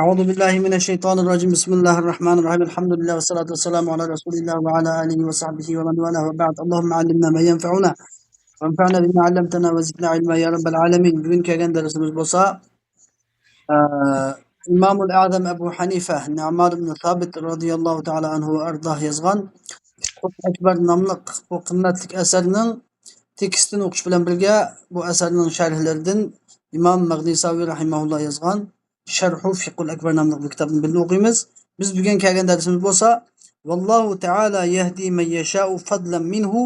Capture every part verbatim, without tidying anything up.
أعوذ بالله من الشيطان الرجيم. بسم الله الرحمن الرحيم. الحمد لله والصلاة والسلام على رسول الله وعلى آله وصحبه ومن والاه وبعد. اللهم علمنا ما ينفعنا وانفعنا بما علمتنا وزدنا علما يا رب العالمين. بۈگۈن كەلگەن دەرسىمىز بولسا، ئە، ئىمامۇل ئەزەم ئەبۇ ھەنىفە نۇئمان ئىبن سابىت رەزىياللاھۇ تائالا ئەنھۇ ۋە ئەرداھ يازغان فىقھۇل ئەكبەر ناملىق بۇ قىممەتلىك ئەسەرنىڭ تېكىستىنى ئوقۇش بىلەن بىرگە، بۇ ئەسەرنىڭ شەرھلىرىدىن ئىمام مەغنىساۋى رەھىمەھۇللا يازغان شەرھۇ فىقھۇل ئەكبەر ناملىق بۇ كىتابنى بىللە ئوقۇيمىز. بىز بۈگۈن كەلگەن دەرسىمىز بولسا، ۋاللاھۇ تائالا يەھدى مەن يەشائۇ فەدلەن مىنھۇ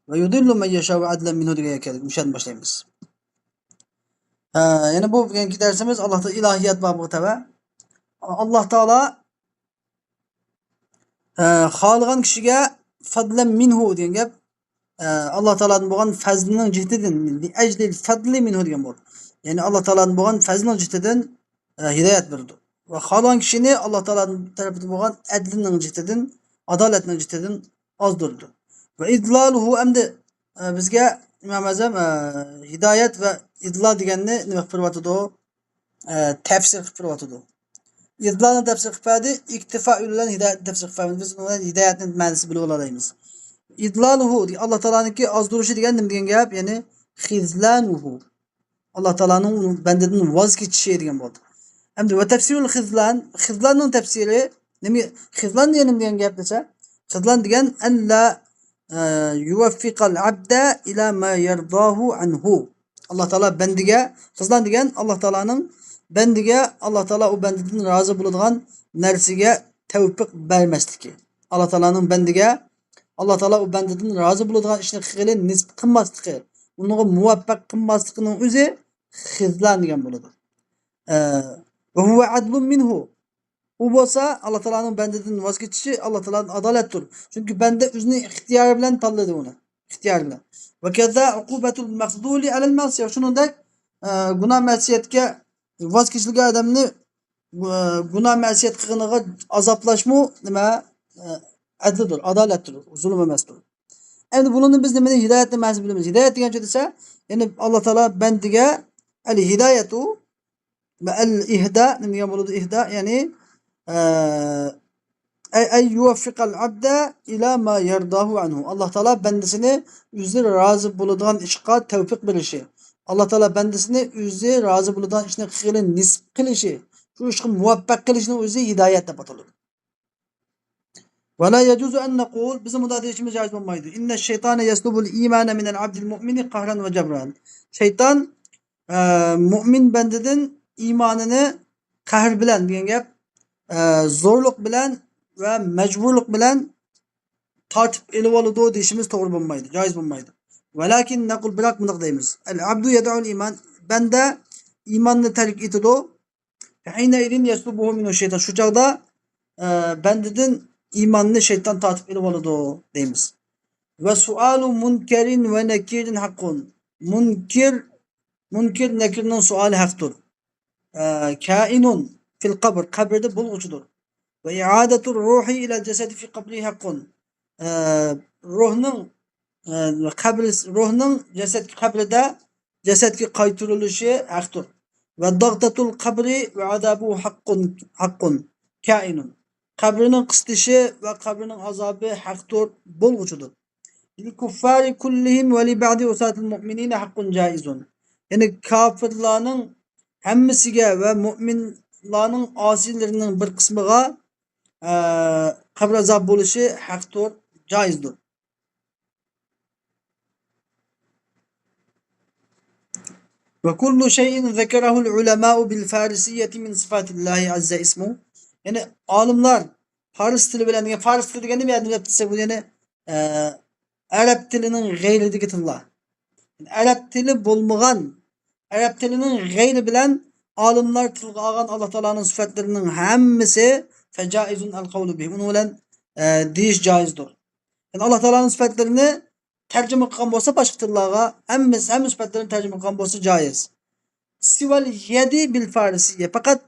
ۋە يۇدىللۇ مەن يەشائۇ ئەدلەن مىنھۇ دېگەن يەرگە كەلدۇق. مۇشۇ يەردىن باشلايمىز. ھە، يەنە بۇ بۈگۈنكى دەرسىمىز ئاللا تائالا ئىلاھىيات بابىغا تەۋە. ئاللا تائالا ئە، خالىغان كىشىگە فەدلەن مىنھۇ دېگەن گەپ، ئە، ئاللا تائالادىن بولغان فەزلىنىڭ جىھىتىدىن، لىئەجلىل فەدلى مىنھۇ دېگەن بولىدۇ. يەنى ئاللا تائالادىن بولغان فەزلىنىڭ جىھىتىدىن، ئە، ھىدايەت بېرىدۇ. ۋە خالىغان كىشىنى ئاللا تائالا تەرىپىدىن بولغان ئەدلىنىڭ جىھىتىدىن، ئادالەتنىڭ جىھىتىدىن ئازدۇرىدۇ. ۋە ئىدلالۇھۇ، ئەمدى، ئە، بىزگە ئىمام ئەزەم، ئە، ھىدايەت ۋە ئىدلال دېگەننى نېمە قىلىپ بېرىۋاتىدۇ؟ ئە، تەپسىر قىلىپ بېرىۋاتىدۇ. ئىدلالنى تەپسىر قىلىپ بەردى، ئىكتىفا بىلەن ھىدايەتنى تەپسىر قىلىپ بەردى. بىز ئۇنىڭ بىلەن ھىدايەتنى مەنىسى بىلىپ ئالالايمىز. ئىدلالۇھۇ، ئاللا تائالانىڭكى ئازدۇرۇشى دېگەن نېمە دېگەن گەپ؟ يەنى خىزلانۇھۇ. ئاللا تائالانىڭ بەندىدىن ۋاز كېچىشى دېگەن بولدى. ئەمدى ۋە تەپسىرۇل خىزلان، خىزلاننىڭ تەپسىرى نېمە؟ خىزلان دېگەن نېمە دېگەن گەپ دېسە، خىزلان دېگەن ئەللا، ئە، يۇۋەففىقەل ئەبدە ئىلا ما يەرداھۇ ئەنھۇ. ئاللا تائالا بەندىگە، خىزلان دېگەن ئاللا تائالانىڭ بەندىگە، ئاللا تائالا ئۇ بەندىدىن رازى بولىدىغان نەرسىگە تەۋپىق بەرمەسلىكى. ئاللا تائالانىڭ بەندىگە، ئاللا تائالا ئۇ بەندىدىن رازى بولىدىغان ئىشنى قىلغىلى نېسىپ قىلماسلىقى، ئۇنىڭغا مۇۋەپپەق قىلماسلىقىنىڭ ئۆزى خىزلان دېگەن بولىدۇ. ئە، ۋە ھۇۋە ئەدلۇن مىنھۇ. ئۇ بولسا ئاللا تائالانىڭ بەندىدىن ۋاز كېچىشى ئاللا تائالادىن ئادالەتتۇر. چۈنكى بەندە ئۆزىنىڭ ئىختىيارى بىلەن تاللىدى ئۇنى. ئىختىيارى بىلەن. ۋە كەزا ئوقۇبەتۇل مەخزۇلى ئەلەل مەسىيە. شۇنىڭدەك، ئە، گۇناھ مەسىيەتكە ۋاز كېچىلگەن ئادەمنى، ئە، گۇناھ مەسىيەت قىلغىنىغا ئازابلاشمۇ نېمە، ئە، ئەدلىدۇر، ئادالەتتۇر، زۇلۇم ئەمەستۇر. ئەمدى بۇنىڭدىن بىز نېمىنى، ھىدايەتنىڭ مەنىسىنى بىلىمىز. ھىدايەت دېگەن چۆ دېسە، يەنى ئاللا تائالا بەندىگە ئەل ھىدايەتۇ ۋە ئەل ئىھدا، نېمە دېگەن بولىدۇ ئىھدا؟ يەنى، ئە، ئەي، ئەي يۇۋەففىقەل ئەبدە ئىلا ما يەرداھۇ ئەنھۇ. ئاللا تائالا بەندىسىنى ئۆزى رازى بولىدىغان ئىشقا تەۋپىق بېرىشى. ئاللا تائالا بەندىسىنى ئۆزى رازى بولىدىغان ئىشنى قىلغىلى نېسىپ قىلىشى. شۇ ئىشقا مۇۋەپپەق قىلىشنىڭ ئۆزى ھىدايەت دەپ ئاتىلىدۇ. ۋە لا يەجۇزۇ ئەن نەقۇل، بىزنىڭ مۇنداق دېيىشىمىز جائىز بولمايدۇ. ئىننە شەيتانە يەسلۇبۇل ئىمانە مىنەل ئەبدىل مۇئمىنى قەھرەن ۋە جەبران. شەيتان، ئە، مۇئمىن بەندىدىن ئىمانىنى قەھر بىلەن دېگەن گەپ، ئە، زورلۇق بىلەن ۋە مەجبۇرلۇق بىلەن تارتىپ ئېلىۋالىدۇ دېيىشىمىز توغرا بولمايدۇ، جائىز بولمايدۇ. ۋەلاكىن نەقۇل، بىراق مۇنداق دەيمىز. ئەل ئەبدۇ يەدەئۇل ئىمان، بەندە ئىماننى تەرك ئېتىدۇ. فەھىنەئىزىن يەسلۇبۇھۇ مىنۇ شەيتان. شۇ چاغدا، ئە، بەندىدىن ئىماننى شەيتان تارتىپ ئېلىۋالىدۇ دەيمىز. ۋە سۇئالۇ مۇنكەرىن ۋە نەكىرىن ھەققۇن. مۇنكىر، مۇنكىر نەكىرنىڭ سوئالى ھەقتۇر. ئە، كائىنۇن فىل قەبر، قەبرىدە بولغۇچىدۇر. ۋە ئىئادەتۇر روھى ئىلەل جەسەدى فى قەبرى ھەققۇن. ئە، روھنىڭ، ئە، قەبرى، روھنىڭ جەسەتكە، قەبرىدە جەسەتكە قايتۇرۇلۇشى ھەقتۇر. ۋە داغتەتۇل قەبرى ۋە ئازابۇ ھەققۇن، ھەققۇن، كائىنۇن. قەبرىنىڭ قىستىشى ۋە قەبرىنىڭ ئازابى ھەقتۇر، بولغۇچىدۇر. لىل كۇففارى كۇللىھىم ۋە لىبەئزى ئۇساتىل مۇئمىنىنە ھەققۇن جائىزۇن. يەنى كاپىرلارنىڭ ھەممىسىگە ۋە مۇئمىنلارنىڭ ئاسىيلىرىنىڭ بىر قىسمىغا، ئە، قەبرە ئازاب بولۇشى ھەقتۇر، جائىزدۇر. ۋە كۇللۇ شەيئىن زەكەرەھۇل ئۇلەمائۇ بىل فارسىييەتى مىن سىفاتىللاھى ئەززە ئىسمۇ. يەنى ئالىملار پارس تىلى بىلەن دېگەن، پارس تىلى دېگەندە نېمە دەپ دېسەك، بۇ يەنى، ئە، ئەرەب تىلىنىڭ غەيرىدىكى تىللار. ئەرەب تىلى بولمىغان، ئەرەب تىلىنىڭ غەيرى بىلەن ئالىملار تىلغا ئالغان ئاللا تائالانىڭ سۈپەتلىرىنىڭ ھەممىسى فەجائىزۇن ئەل قەۋلۇ بىھ. ئۇنىڭ بىلەن، ئە، دېيىش جائىزدۇر. يەنى ئاللا تائالانىڭ سۈپەتلىرىنى تەرجىمە قىلغان بولسا باشقا تىللارغا، ھەممىسى، ھەممە سۈپەتلىرىنى تەرجىمە قىلغان بولسا جائىز. سىۋەل يەدى بىل فارسىيە. پەقەت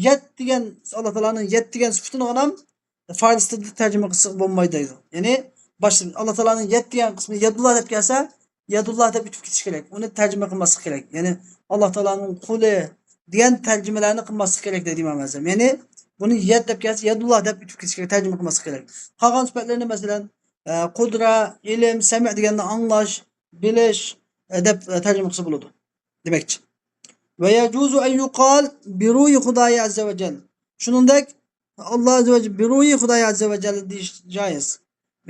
يەد دېگەن، ئاللا تائالانىڭ يەد دېگەن سۈپىتىنىڭ ئانام فارس تىلىدا تەرجىمە قىلسا بولمايدۇ دەيدۇ. يەنى باشتا ئاللا تائالانىڭ يەد دېگەن قىسمى يەدۇللا دەپ كەلسە، يەدۇللا دەپ ئۆتۈپ كېتىش كېرەك. ئۇنى تەرجىمە قىلماسلىق كېرەك. يەنى ئاللا تائالانىڭ قولى، دېگەن تەرجىمىلەرنى قىلماسلىق كېرەك دەيدۇ ئىمام ئەزەم. يەنى بۇنى يەد دەپ كەلسە، يەدۇللا دەپ ئۆتۈپ كېتىش كېرەك، تەرجىمە قىلماسلىق كېرەك. قالغان سۈپەتلەرنى، مەسىلەن، ئە، قۇدرە، ئىلىم، سەمىئ دېگەننى ئاڭلاش، بىلىش، ئە، دەپ، ئە، تەرجىمە قىلسا بولىدۇ دېمەكچى. ۋە يەجۇزۇ ئەن يۇقال بىرۇھى خۇدايى ئەززە ۋە جەل. شۇنىڭدەك، ئاللا ئەززە ۋە جەل، بىرۇھى خۇدايى ئەززە ۋە جەل دېيىش جائىز.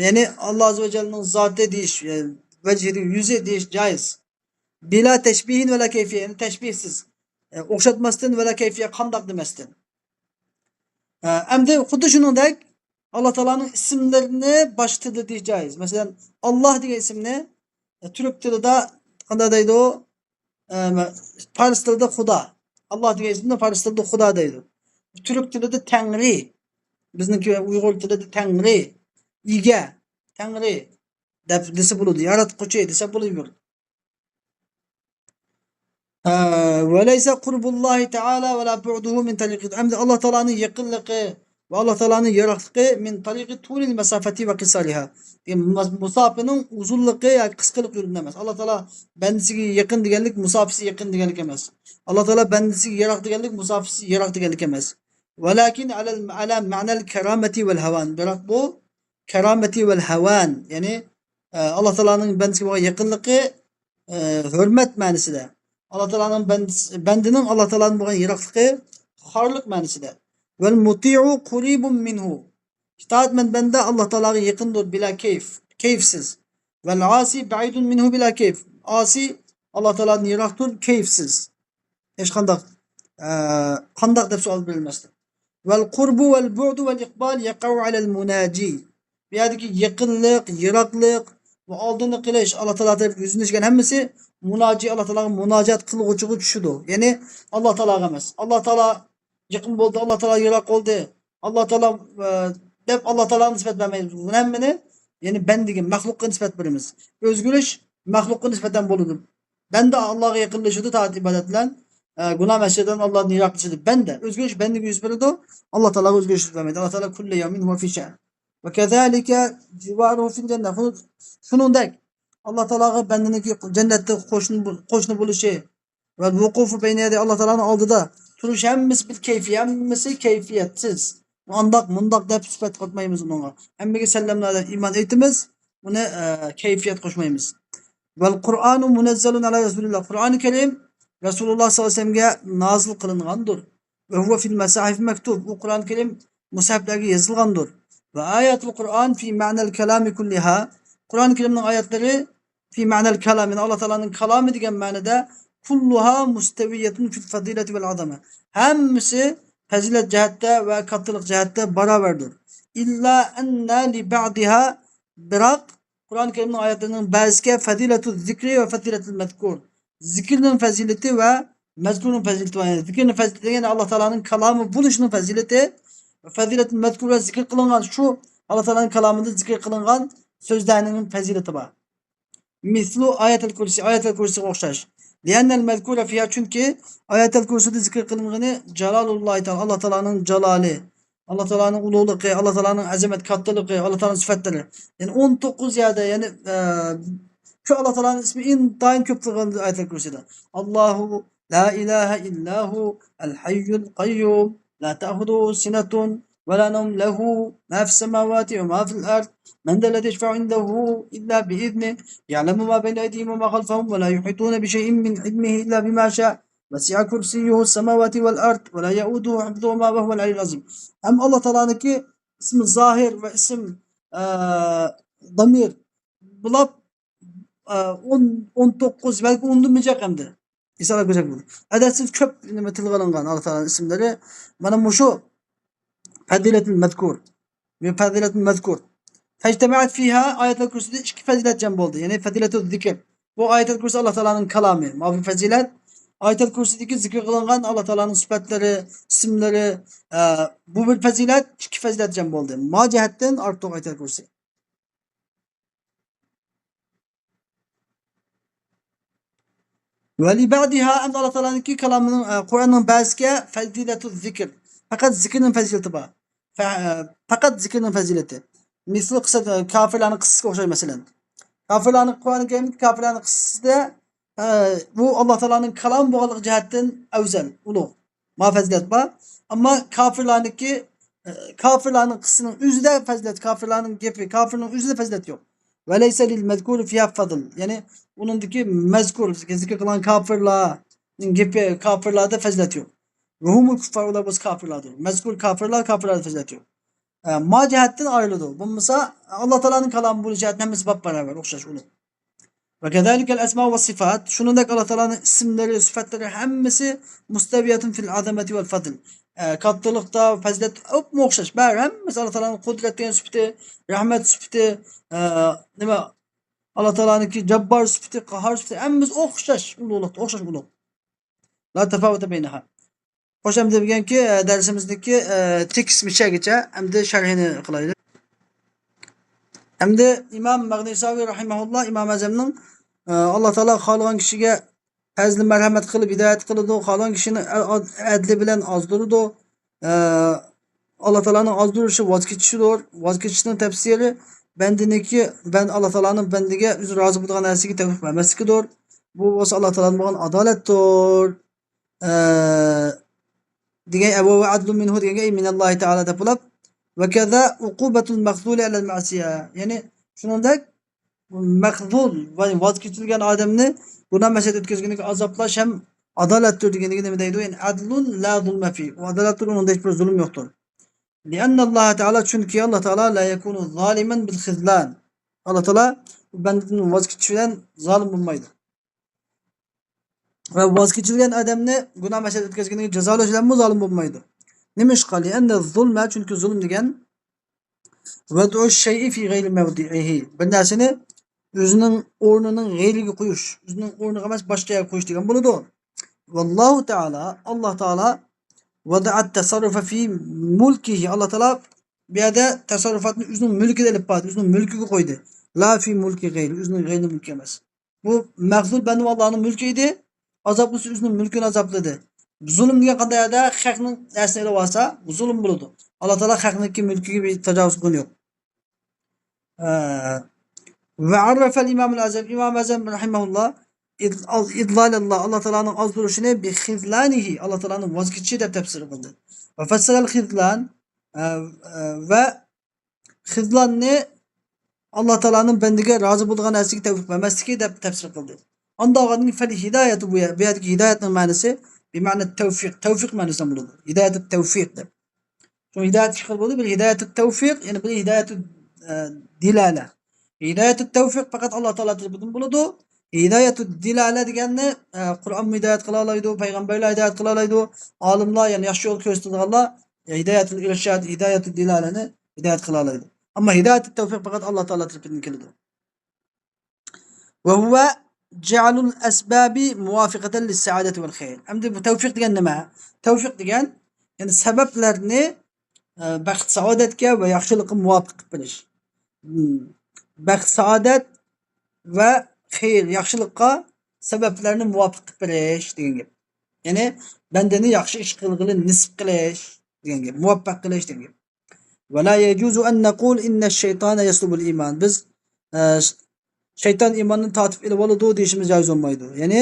يەنى ئاللا ئەززە ۋە جەلنىڭ زاتى دېيىش، يەنى ۋەجھى، يۈزى دېيىش جائىز. بىلا تەشبىھىن ۋەلا كەيفىيە، يەنى تەشبىھسىز، ئە، ئوخشاتماستىن، ۋەلا كەيفىيە، قانداق دېمەستىن. ئە، ئەمدى خۇددى شۇنىڭدەك ئاللا تائالانىڭ ئىسىملىرىنى باشقا تىلدا دېيىش جائىز. مەسىلەن، ئاللا دېگەن ئىسىمنى، ئە، تۈرك تىلىدا قانداق دەيدۇ؟ ئە، پارس تىلىدا خۇدا. ئاللا دېگەن ئىسىمنى پارس تىلىدا خۇدا دەيدۇ. تۈرك تىلىدا تەڭرى. بىزنىڭكى ئۇيغۇر تىلىدا تەڭرى، ئىگە، تەڭرى دەپ دېسە بولىدۇ. ياراتقۇچى دېسە بولۇۋېرىدۇ. ھە، وليس قرب الله تعالى ولا بعده من طريق، ئەمدى ئاللا تائالانىڭ يېقىنلىقى ۋە ئاللا تائالانىڭ يىراقلىقى من طريق طول المسافة وقصارها، دېگەن مۇس-، مۇساپىنىڭ ئۇزۇنلۇقى ياكى قىسقىلىقى يولىدىن ئەمەس. ئاللا تائالا بەندىسىگە يېقىن دېگەنلىك مۇساپىسى يېقىن دېگەنلىك ئەمەس. ئاللا تائالا بەندىسىگە يىراق دېگەنلىك مۇساپىسى يىراق دېگەنلىك ئەمەس. ولكن على، على معنى الكرامة والهوان. بىراق بۇ كارامەتى ۋەل ھەۋان، يەنى، ئە، ئاللا تائالانىڭ بەندىسىگە بولغان يېقىنلىقى، ئە، ھۆرمەت مەنىسىدە. ئاللا تائالانىڭ بەندىسى، بەندىنىڭ ئاللا تائالادىن بولغان يىراقلىقى خارلىق مەنىسىدە. ۋەل مۇتىئۇ قۇرىبۇن مىنھۇ. ئىتائەتمەن بەندە ئاللا تائالاغا يېقىندۇر، بىلا كەيف، كەيفسىز. ۋەل ئاسى بەئىدۇن مىنھۇ بىلا كەيف. ئاسى ئاللا تائالادىن يىراقتۇر، كەيفسىز. ھېچقانداق، ئە، قانداق دەپ سوئال بېرىلمەستىن. ۋەل قۇربۇ ۋەل بۇئدۇ ۋەل ئىقبال يەقەئۇ ئەلەل مۇناجى. بۇ يەردىكى يېقىنلىق، يىراقلىق ۋە ئالدىنى قىلىش، ئاللا تائالا تەرەپكە يۈزلىنىش دېگەن ھەممىسى مۇناجى، ئاللا تائالاغا مۇناجات قىلغۇچىغا چۈشىدۇ. يەنى ئاللا تائالاغا ئەمەس. ئاللا تائالا يېقىن بولدى، ئاللا تائالا يىراق بولدى، ئاللا تائالا، ئە، دەپ ئاللا تائالاغا نىسبەت بەرمەيمىز. بۇنى ھەممىنى، يەنى بەندىگە، مەخلۇققا نىسبەت بېرىمىز. ئۆزگىرىش مەخلۇققا نىسبەتەن بولىدۇ. بەندە ئاللاغا يېقىنلىشىدۇ تائەت ئىبادەت بىلەن، ئە، گۇناھ مەئسىيەتتىن ئاللادىن يىراقلىشىدۇ. بەندە، ئۆزگىرىش بەندىگە يۈز بېرىدۇ، ئاللا تائالاغا ئۆزگىرىش يۈز بەرمەيدۇ. ئاللا تائالا كۇللە يەۋمىن ھۇۋە فى شەن. ۋە كەزالىكە جىۋارۇھۇ فىل جەننە. شۇنىڭدەك ئاللا تائالاغا بەندىنىڭكى جەننەتتە قوشنا، قوشنا بولۇشى، ۋەل ۋۇقۇفۇ بەينە يەدەي، ئاللا تائالانىڭ ئالدىدا تۇرۇش ھەممىسى بىل كەيفىي، ھەممىسى كەيفىيەتسىز. ئانداق، مۇنداق دەپ سۈپەت قاتمايمىز ئۇنىڭغا. ھەممىگە سەللەملا دەپ ئىمان ئېيتىمىز، ئۇنى، ئە، كەيفىيەت قوشمايمىز. ۋەل قۇرئانۇ مۇنەززەلۇن ئەلا رەسۇلىللا. قۇرئانى كەرىم رەسۇلۇللا سەللەللاھۇ ئەلەيھى ۋەسەللەمگە نازىل قىلىنغاندۇر. ۋە ھۇۋە فىل مەساھىف مەكتۇب. ئۇ قۇرئانى كەرىم مۇسھەفلەرگە يېزىلغاندۇر. ۋە ئاياتۇل قۇرئان فى مەنەل كەلامى كۇللىھا. قۇرئانى كەرىمنىڭ ئايەتلىرى فى مەنەل كەلام، يەنى ئاللا تائالانىڭ كالامى دېگەن مەنىدە، كۇللۇھا مۇستەۋىيەتۇن فىل فەزىلەتى ۋەل ئازامە. ھەممىسى پەزىلەت جەھەتتە ۋە كاتتىلىق جەھەتتە باراۋەردۇر. ئىللا ئەننە لىبەئدىھا، بىراق قۇرئان كەرىمنىڭ ئايەتلىرىنىڭ بەزىسىگە فەزىلەتۇ زىكرى ۋە فەزىلەتۇل مەزكۇر، زىكىرنىڭ پەزىلىتى ۋە مەزكۇرنىڭ پەزىلىتى بار. يەنى زىكىرنىڭ پەزىلىتى دېگەن ئاللا تائالانىڭ كالامى بولۇشىنىڭ پەزىلىتى، فەزىلەتۇل مەزكۇر ۋە زىكىر قىلىنغان شۇ ئاللا تائالانىڭ كالامىدا زىكىر قىلىنغان سۆزلەرنىڭ پەزىلىتى بار. مىسلۇ ئايەتەل كۇرسى، ئايەتەل كۇرسىگە ئوخشاش. لىئەننەل مەزكۇرە فىھا، چۈنكى ئايەتەل كۇرسىدا زىكىر قىلىنغىنى جالالۇللاھى تائالا، ئاللا تائالانىڭ جالالى، ئاللا تائالانىڭ ئۇلۇغلۇقى، ئاللا تائالانىڭ ئەزەمەت كاتتىلىقى، ئاللا تائالانىڭ سۈپەتلىرى. يەنى ئون توققۇز يەردە، يەنى، ئە، شۇ ئاللا تائالانىڭ ئىسمى ئىنتايىن كۆپ قىلغان ئايەتەل كۇرسىدا. ئاللاھۇ لا ئىلاھە ئىللا ھۇ ئەل ھەييۇل قەييۇم لا تەخۇزۇھۇ سىنەتۇن ۋە لا نەۋم لەھۇ ما فىس سەماۋاتى ۋە ما فىل ئەرد مەن زەللەزى يەشفەئۇ ئىندەھۇ ئىللا بىئىزنىھ يەئلەمۇ ما بەينە ئەيدىھىم ۋە ما خەلفەھۇم ۋە لا يۇھىتۇنە بىشەيئىن مىن ئىلمىھى ئىللا بىما شاء وسع كرسيه السماوات والأرض ولا يؤوده حفظهما وهو العلي العظيم. ھەم ئاللا تائالانىڭكى ئىسمى زاھىر ۋە ئىسم، ئە، دامىر بولۇپ، ئە، ئون، ئون توققۇز، بەلكى ئوندىن بىر جىق ئەمدى. ئىسرائىل گۈزەل بولدى. ئەدەپسىز كۆپ نېمە تىلغا ئېلىنغان ئاللا تائالانىڭ ئىسىملىرى. مانا مۇشۇ پەزىلەتۇل مەزكۇر. بۇ پەزىلەتۇل مەزكۇر. فەجتەمەئەت فىھا، ئايەتۇل كۇرسىدە ئىككى پەزىلەت جەم بولدى. يەنى پەزىلەتۇل زىكر. بۇ ئايەتۇل كۇرسى ئاللا تائالانىڭ كالامى. مانا بۇ پەزىلەت. ئايەتۇل كۇرسىدىكى زىكىر قىلىنغان ئاللا تائالانىڭ سۈپەتلىرى، ئىسىملىرى، ئە، بۇ بىر پەزىلەت، ئىككى پەزىلەت جەم بولدى. ما جەھەتتىن ئارتۇق ئايەتۇل كۇرسى. ۋە لىبەئدىھا، ئەمدى ئاللا تائالانىڭكى كالامىنىڭ، ئە، قۇرئاننىڭ بەزىسىگە فەزىلەتۇ زىكر. پەقەت زىكىرنىڭ پەزىلىتى بار. فە-، ئە، پەقەت زىكىرنىڭ پەزىلىتى. مىسلى قىسسە، كاپىرلارنىڭ قىسسىسىگە ئوخشاش، مەسىلەن. كاپىرلارنىڭ، قۇرئانى كەرىمدىكى كاپىرلارنىڭ قىسسىسىدە ئە، بۇ ئاللا تائالانىڭ كالامى بولغانلىقى جەھەتتىن ئەۋزەل، ئۇلۇغ. ما پەزىلەت بار. ئەمما كاپىرلارنىڭكى، ئە، كاپىرلارنىڭ قىسسىنىڭ ئۆزىدە پەزىلەت، كاپىرلارنىڭ گېپى، كاپىرنىڭ ئۆزىدە پەزىلەت يوق. ۋەلەيسە لىل مەزكۇرى فىھا فەزل. يەنى ئۇنىڭدىكى مەزكۇر، زىكىر قىلغان كاپىرلارنىڭ گېپى، كاپىرلاردا پەزىلەت يوق. ۋەھۇمۇل كۇففار، ئۇلار بولسا كاپىرلاردۇر. مەزكۇر كاپىرلار، كاپىرلاردا پەزىلەت يوق. ئە، ما جەھەتتىن ئايرىلىدۇ. بولمىسا، ئاللا تائالانىڭ كالامى بولۇش جەھەتتىن ھەممىسى باپباراۋەر، ئوخشاش، ئۇلۇغ. ۋەكەزالىكەل ئەسما ۋە سىفات. شۇنىڭدەك ئاللا تائالانىڭ ئىسىملىرى، سۈپەتلىرى ھەممىسى مۇستەۋىيەتۇن فىل ئازەمەتى ۋەل فەزل. ئە، كاتتىلىقتا، پەزىلەت ئوپمۇ ئوخشاش. بەرى ھەممىسى ئاللا تائالانىڭ قۇدرەت دېگەن سۈپىتى، رەھمەت سۈپىتى، ئە، نېمە، ئاللا تائالانىڭكى جاببار سۈپىتى، قاھار سۈپىتى، ھەممىسى ئوخشاش ئۇلۇغلۇقتا، ئوخشاش ئۇلۇغ. لا تەفاۋۇتە بەينەھا. خوش، ئەمدى بۈگۈنكى، ئە، دەرسىمىزدىكى، ئە، تېكىست مىشەگىچە ئەمدى شەرھىنى قىلايلى. ئەمدى ئىمام مەغنىساۋى رەھىمەھۇللا، ئىمام ئەزەمنىڭ، ئە، ئاللا تائالا خالىغان كىشىگە پەزلى مەرھەمەت قىلىپ ھىدايەت قىلىدۇ، خالىغان كىشىنى ئە-، ئەدلى بىلەن ئازدۇرىدۇ. ئە، ئاللا تائالانىڭ ئازدۇرۇشى ۋاز كېچىشىدۇر. ۋاز كېچىشنىڭ تەپسىرى بەندىنىڭكى، بەن-، ئاللا تائالانىڭ بەندىگە ئۆزى رازى بولىدىغان نەرسىگە تەۋپىق بەرمەسلىكىدۇر. بۇ بولسا ئاللا تائالادىن بولغان ئادالەتتۇر. ئە، دېگەن، ۋە ھۇۋە ئەدلۇن مىنھۇ دېگەنگە، ئەي مىنەللاھى تائالا دەپ بولۇپ، ۋە كەزا ئۇقۇبەتۇل مەخزۇلى ئەلەل مەسىيە. يەنى شۇنىڭدەك مەخزۇل، يەنى ۋاز كېچىلگەن ئادەمنى، گۇناھ مەسىيەت ئۆتكۈزگىنىگە ئازابلاش ھەم ئادالەتتۇر دېگىنىگە نېمە دەيدۇ؟ يەنى ئەدلۇن لا زۇلمە فى. ئۇ ئادالەتتۇر، ئۇنىڭدا ھېچ بىر زۇلۇم يوقتۇر. لىئەننەللاھە تائالا، چۈنكى ئاللا تائالا لا يەكۇنۇ زالىمەن بىل خىزلان. ئاللا تائالا بەندىدىن ۋاز كېچىش بىلەن زالىم بولمايدۇ. ۋە ۋاز كېچىلگەن ئادەمنى گۇناھ مەسىيەت ئۆتكۈزگىنىگە جازالاش بىلەنمۇ زالىم بولمايدۇ. نېمىشقا؟ لىئەننە زۇلمە، چۈنكى زۇلۇم دېگەن ۋەدئۇ شەيئى فى غەيرى مەۋدىئىھى. بىر نەرسىنى ئۆزىنىڭ ئورنىنىڭ غەيرىگە قويۇش. ئۆزىنىڭ ئورنىغا ئەمەس، باشقا يەرگە قويۇش دېگەن بولىدۇ. ۋاللاھۇ تائالا، ئاللا تائالا ۋەدەئەت تەسەررۇفە فى مۇلكىھى. ئاللا تائالا بۇ يەردە تەسەررۇفاتنى ئۆزىنىڭ مۈلكىدە ئېلىپ باردى، ئۆزىنىڭ مۈلكىگە قويدى. لا فى مۇلكى غەيرى، ئۆزىنىڭ غەيرىنىڭ مۈلكى ئەمەس. بۇ مەخزۇل بەندىۋاللارنىڭ مۈلكى ئىدى. ئازابلىسا ئۆزىنىڭ مۈلكىنى ئازابلىدى. زۇلۇم دېگەن قانداق يەردە خەقنىڭ نەرسىنى ئېلىۋالسا، بۇ زۇلۇم بولىدۇ. ئاللا تائالا خەقنىڭكى مۈلكىگە بىر تاجاۋۇز قىلغىنى يوق. ئە، ۋە ئەررەفەل ئىمامۇل ئەزەم، ئىمام ئەزەم رەھىمەھۇللا ئىد-، ئىدلالەللا، ئاللا تائالانىڭ ئازدۇرۇشىنى بى خىزلانىھى، ئاللا تائالانىڭ ۋاز كېچىشى دەپ تەپسىر قىلدى. ۋە فەسسەلەل خىزلان، ئە، ئە، ۋە خىزلاننى ئاللا تائالانىڭ بەندىگە رازى بولىدىغان نەرسىگە تەۋپىق بەرمەسلىكى دەپ تەپسىر قىلدى. ئانداق بولغاندىن كېيىن فەل ھىدايەتۇ، بۇ يەر-، بۇ يەردىكى ھىدايەتنىڭ مەنىسى بىمەنە تەۋفىق، تەۋفىق مەنىسىدە بولىدۇ. ھىدايەتۇ تەۋفىق دەپ. شۇ ھىدايەت ئىككى خىل بولىدۇ. بىر ھىدايەتۇ تەۋفىق، يەنە بىر ھىدايەتۇ، ئە، دىلالە. ھىدايەتۇ تەۋفىق پەقەت ئاللا تائالا تەرىپىدىن بولىدۇ. ھىدايەتۇ دىلالە دېگەننى، ئە، قۇرئانمۇ ھىدايەت قىلالايدۇ، پەيغەمبەرلەر ھىدايەت قىلالايدۇ، ئالىملار، يەنى ياخشى يول كۆرسىتىدىغانلار، ھىدايەتۇل ئىرشاد، ھىدايەتۇ دىلالەنى ھىدايەت قىلالايدۇ. ئەمما ھىدايەتۇ تەۋفىق پەقەت ئاللا تائالا تەرىپىدىن كېلىدۇ. ۋە ھۇۋە جەئلۇل ئەسبابى مۇۋافىقەتەن لىسسەئادەتى ۋەل خەير. ئەمدى بۇ تەۋفىق دېگەن نېمە؟ تەۋفىق دېگەن، يەنى سەۋەبلەرنى، ئە، بەخت سائادەتكە ۋە ياخشىلىققا مۇۋاپىق قىلىپ بېرىش. ھىم. بەخت سائادەت ۋە خەير، ياخشىلىققا سەۋەبلەرنى مۇۋاپىق قىلىپ بېرىش دېگەن گەپ. يەنى بەندىنى ياخشى ئىش قىلغىلى نېسىپ قىلىش دېگەن گەپ، مۇۋەپپەق قىلىش دېگەن گەپ. ۋە لا يەجۇزۇ ئەن نەقۇل ئىننە شەيتانە يەسلۇبۇل ئىمان. بىز، ئە، شەيتان ئىماننى تارتىپ ئېلىۋالىدۇ دېيىشىمىز جائىز بولمايدۇ. يەنى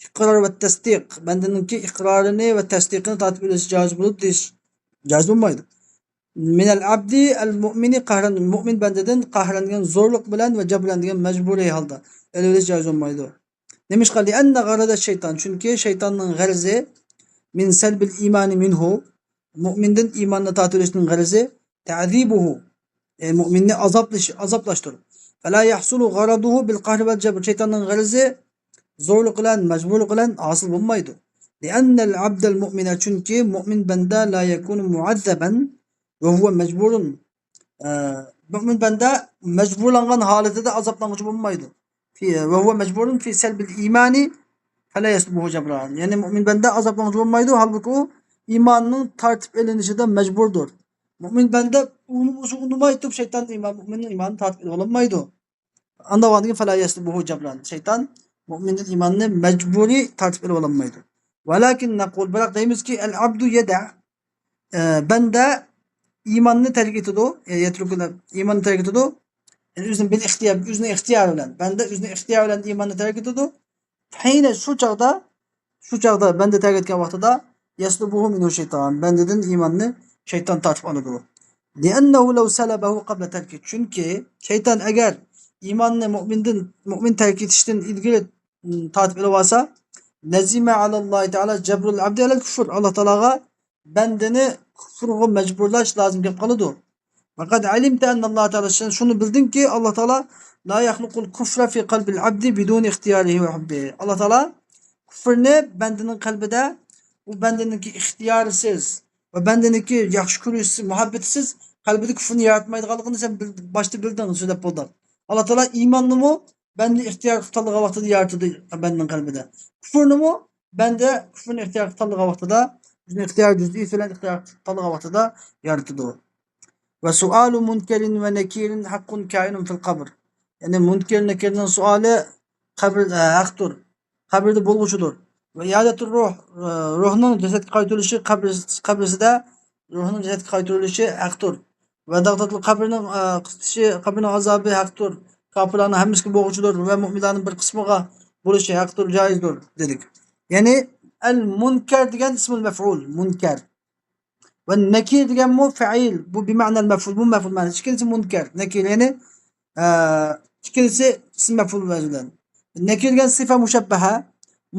ئىقرار ۋە تەستىق، بەندىنىڭكى ئىقرارىنى ۋە تەستىقىنى تارتىپ ئېلىش جائىز بولىدۇ دېيىش جائىز بولمايدۇ. مىنەل ئەبدى ئەل مۇئمىنى قەھرەن، مۇئمىن بەندىدىن قەھرەن دېگەن زورلۇق بىلەن ۋە جەبرەن دېگەن مەجبۇرىي ھالدا ئېلىۋېلىش جائىز بولمايدۇ. نېمىشقا؟ لىئەننە غەرەزە شەيتان، چۈنكى شەيتاننىڭ غەرىزى مىن سەلبىل ئىمانى مىنھۇ، مۇئمىندىن ئىماننى تارتىۋېلىشنىڭ غەرىزى تەزىبۇھۇ، ئە، مۇئمىننى ئازابلىشى، ئازابلاشتۇر. فەلا يەھسۇلۇ غەرەزۇھۇ بىل قەھرى ۋەل جەبر، شەيتاننىڭ غەرىزى زورلۇق بىلەن، مەجبۇرلۇق بىلەن ھاسىل بولمايدۇ. لىئەننەل ئەبدەل مۇئمىنە، چۈنكى مۇئمىن بەندە لا يەكۇنۇ مۇئەززەبەن ۋە ھۇۋە مەجبۇرۇن، ئە، مۇئمىن بەندە مەجبۇرلانغان ھالىتىدە ئازابلانغۇچى بولمايدۇ. في، ۋە ھۇۋە مەجبۇرۇن في سلب الإيمان فلا يسلبه جبران. يەنى مۇئمىن بەندە ئازابلانغۇچى بولمايدۇ، ھالبۇكى ئۇ ئىماننىڭ تارتىپ ئېلىنىشىدا مەجبۇردۇر. مۇئمىن بەندە ئۇنى بولسا ئۇنىماي تۇرۇپ شەيتان ئىمان، مۇئمىننىڭ ئىمانىنى تارتىپ ئېلىۋالالمايدۇ. ئانداق بولغاندىن كېيىن فلا يسلبه جبران. شەيتان مۇئمىننىڭ ئىمانىنى مەجبۇرىي تارتىپ ئېلىۋالالمايدۇ. ولكن نقول، بىراق دەيمىزكى، العبد يدع، ئە، بەندە ئىماننى تەرك ئېتىدۇ، يەنى يەترۇكۇل، ئىماننى تەرك ئېتىدۇ. يەنى ئۆزىنىڭ بىل ئىختىيار، ئۆزىنىڭ ئىختىيارى بىلەن. بەندە ئۆزىنىڭ ئىختىيارى بىلەن ئىماننى تەرك ئېتىدۇ. ھەينە شۇ چاغدا، شۇ چاغدا بەندە تەرك ئەتكەن ۋاقتىدا يەسلۇبۇھۇ مىنھۇ شەيتان، بەندىدىن ئىماننى شەيتان تارتىپ ئالىدۇ. لىئەننەھۇ لەۋ سەلەبەھۇ قەبلە تەركى، چۈنكى شەيتان ئەگەر ئىماننى مۇئمىندىن، مۇئمىن تەرك ئېتىشتىن ئىلگىرى، م، تارتىپ ئېلىۋالسا، لەزىمە ئەلەللاھى تەئالا جەبرۇل ئەبدى ئەلەل كۇفر، ئاللا تائالاغا بەندىنى كۇفرغا مەجبۇرلاش لازىم كېلىپ قالىدۇ. ۋەقەد ئەلىمتە ئەننەللاھە تەئالا، سەن شۇنى بىلدىڭكى، ئاللا تائالا لا يەخلۇقۇل كۇفرە فى قەلبىل ئەبدى بىدۇنى ئىختىيارىھى ۋە ھۇببىھى. ئاللا تائالا كۇفرنى بەندىنىڭ قەلبىدە، ئۇ بەندىنىڭكى ئىختىيارىسىز ۋە بەندىنىڭكى ياخشى كۆرۈشسىز، مۇھەببىتىسىز قەلبىدە كۇفرنى ياراتمايدىغانلىقىنى سەن بىل-، باشتا بىلدىڭ، سۆزلەپ بولدۇق. ئاللا تائالا ئىماننىمۇ بەندە ئىختىيار قىلىپ تاللىغان ۋاقتىدا يارىتىدۇ بەندىنىڭ قەلبىدە. كۇفرنىمۇ بەندە كۇفرنى ئىختىيار قىلىپ تاللىغان ۋاقتىدا، ئۆزىنىڭ ئىختىيار جۈزئىيسى بىلەن ئىختىيار قىلىپ تاللىغان ۋاقتىدا يارىتىدۇ. ۋە سۇئالۇ مۇنكەرىن ۋە نەكىرىن ھەققۇن كائىنۇن فىل قەبر. يەنى مۇنكەر، نەكىرنىڭ سوئالى قەبرە، ئە، ھەقتۇر. قەبرىدە بولغۇچىدۇر. ۋە ئىئادەتۇر روھ، ئە، روھنىڭ جەسەتكە قايتۇرۇلۇشى قەبرە-، قەبرىسىدە روھنىڭ جەسەتكە قايتۇرۇلۇشى ھەقتۇر. ۋە داغتاتىل قەبرىنىڭ، ئە، قىستىشى، قەبرىنىڭ ئازابى ھەقتۇر. كاپىرلارنىڭ ھەممىسىگە بولغۇچىدۇر ۋە مۇئمىنلارنىڭ بىر قىسمىغا بولۇشى ھەقتۇر، جائىزدۇر دېدۇك. يەنى ئەل مۇنكەر دېگەن ئىسمۇل مەفئۇل، مۇنكەر. ۋە نەكىر دېگەنمۇ فەئىل، بۇ بىمەنەل مەفئۇل، بۇ مەفئۇل مەنىسى. ئىككىلىسى مۇنكەر، نەكىر، يەنى، ئە، ئىككىلىسى ئىسم مەفئۇل مەنىسى بىلەن. نەكىر دېگەن سىفە مۇشەببەھە،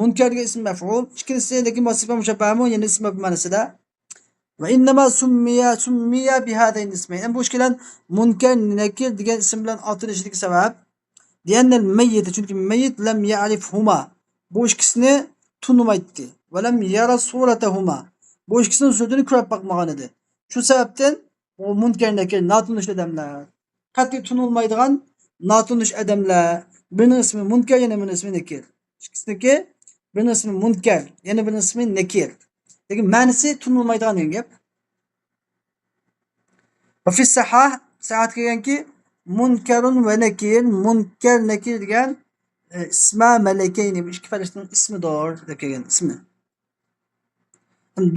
مۇنكەر دېگەن ئىسم مەفئۇل، ئىككىلىسى لېكىن سىفە مۇشەببەھەمۇ، يەنى ئىسم مەفئۇل مەنىسىدە. ۋە ئىننەما سۇممىيە، سۇممىيە بىھازەينى ئىسمەينى. ئەمدى بۇ ئىككىلەن مۇنكەر، نەكىر دېگەن ئىسىم بىلەن ئاتىلىشىدىكى سەۋەب، لىئەننەل مەييىتە، چۈنكى مەييىت لەم يەرىفھۇما، بۇ ئىككىسىنى تونۇمايتتى. ۋە لەم يەرە سۇرەتەھۇما، بۇ ئىككىسىنىڭ سۈرىتىنى كۆرۈپ باقمىغان ئىدى. شۇ سەۋەبتىن ئۇ مۇنكەر، نەكىر، ناتونۇش ئادەملەر. قەتئىي تونۇلمايدىغان ناتونۇش ئادەملەر. بىرىنىڭ ئىسمى مۇنكەر، يەنە بىرىنىڭ ئىسمى نەكىر. ئىككىسىنىڭكى بىرىنىڭ ئىسمى مۇنكەر، يەنە بىرىنىڭ ئىسمى نەكىر. لېكىن مەنىسى تونۇلمايدىغان دېگەن گەپ. ۋە فىس سەھھاھ، سەھھاھتا كەلگەنكى، مۇنكەرۇن ۋە نەكىر، مۇنكەر، نەكىر دېگەن، ئە، ئىسما مەلەكەينى، بۇ ئىككى پەرىشتىنىڭ ئىسمىدۇر دەپ كەلگەن، ئىسمى.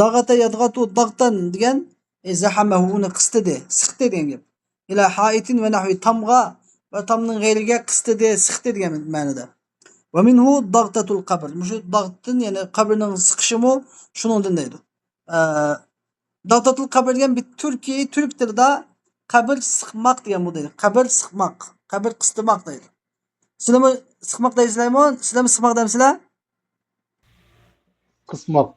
داغەتە يەدغەتۇ داغتەن دېگەن، ئە، زەھەمەھۇ، ئۇنى قىستىدى، سىقتى دېگەن گەپ. ئىلا ھائىتىن ۋە نەھۋى، تامغا ۋە تامنىڭ غەيرىگە قىستىدى، سىقتى دېگەن مەنىدە. ۋە مىنھۇ داغتەتۇل قەبر. مۇشۇ داغتىن، يەنى قەبرىنىڭ سىقىشىمۇ شۇنىڭدىن دەيدۇ. ئە، داغتەتۇل قەبر دېگەن بىر تۈركىي، تۈرك تىلىدا قەبىر سىقماق دېگەن بۇ دەيدۇ. قەبىر سىقماق، قەبىر قىستىماق دەيدۇ. سىلەرمۇ سىقماق دەيسىلەرمۇ؟ سىلەرمۇ سىقماق دەمسىلەر؟ قىسماق.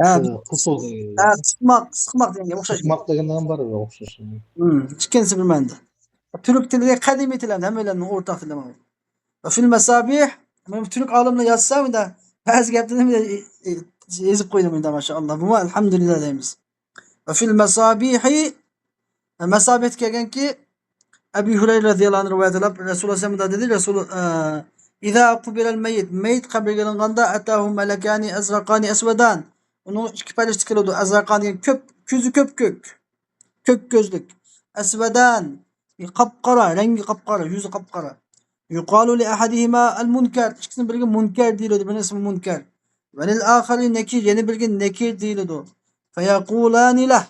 ھە، ئە، قىسىق. ھە، سىقماق، سىقماق دېگەنگە ئوخشاش. سىقماق دېگەن ھەم بار، ئوخشاش. ھىم، ئىككىنچىسى بىر مەنىدە. تۈرك تىلى قەدىمىي تىل، ھەممەيلەننىڭ ئورتاق تىلى. ۋە فىل مەسابىھ، مانا بۇ تۈرك ئالىملار يازسا، مۇندا بەزى گەپلەرنى مۇندا، ئى، ئى، يېزىپ قويدى مۇندا، ماشائاللا. بۇمۇ ئەلھەمدۇلىللا دەيمىز. ۋە فىل مەسابىھى، مەسابىھتە كەلگەنكى، ئەبى ھۇرەيرە رەزىياللاھۇ ئەنھۇ رىۋايەت قىلىپ، رەسۇلۇللا سەللەللاھۇ ئەلەيھى ۋەسەللەم مۇنداق دېدى، رەسۇل، ئە، ئىزا قۇبىرەل مەييىت، مەييىت قەبرىگە ئېلىنغاندا، ئەتاھۇ مەلەكانى ئەزرەقانى ئەسۋەدان، ئۇنىڭغا ئىككى پەرىشتە كېلىدۇ. ئەزرەقان دېگەن كۆپ، كۆزى كۆپكۆك. كۆك كۆزلۈك. ئەسۋەدان، قاپقارا، رەڭگى قاپقارا، يۈزى قاپقارا. يۇقالۇ لىئەھەدىھىما ئەل مۇنكەر، ئىككىسىنىڭ بىرىگە مۇنكەر دېيىلىدۇ، بىرىنىڭ ئىسمى مۇنكەر. ۋە لىل ئاخىرى نەكىر، يەنە بىرىگە نەكىر دېيىلىدۇ. فەيەقۇلانى لەھ،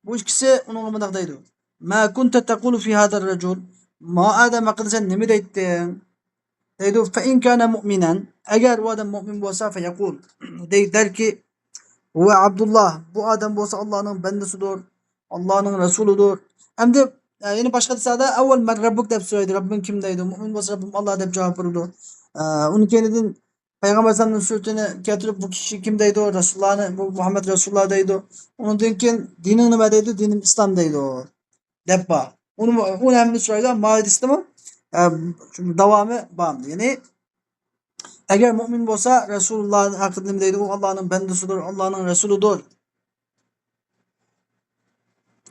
بۇ ئىككىسى ئۇنىڭغا مۇنداق دەيدۇ، ما كۇنتە تەقۇلۇ فى ھازا رەجۇل، ما ئادەم ھەققىدە سەن نېمە دەيتتىڭ؟ دەيدۇ، فەئىن كانە مۇئمىنەن، ئەگەر ئۇ ئادەم مۇئمىن بولسا، فەيەقۇل، دەي-، دەركى، ھۇۋە ئابدۇللا، بۇ ئادەم بولسا ئاللانىڭ بەندىسىدۇر، ئاللانىڭ رەسۇلىدۇر. ئەمدى، ئە، يەنە باشقا دېسەدە، ئەۋۋەل مەن رەببۇك دەپ سورايدۇ، رەببىڭ كىم دەيدۇ، مۇئمىن بولسا رەببىم ئاللا دەپ جاۋاب بېرىدۇ. ئە، ئۇنىڭ كەينىدىن پەيغەمبەر ئەلەيھىسسالامنىڭ سۈرىتىنى كەلتۈرۈپ، بۇ كىشى كىم دەيدۇ، رەسۇلۇللانى، بۇ مۇھەممەد رەسۇلۇللا دەيدۇ. ئۇنىڭدىن كېيىن دىنىڭ نېمە دەيدۇ، دىنىم ئىسلام دەيدۇ. دەپ بار. ئۇنى، ئۇنى ھەممە سورايدۇ. ماۋۇ ھەدىستىمۇ، ئە، داۋامى بار. يەنى، ئەگەر مۇئمىن بولسا، رەسۇلۇللا ھەققىدە نېمە دەيدۇ؟ ئۇ ئاللانىڭ بەندىسىدۇر، ئاللانىڭ رەسۇلىدۇر.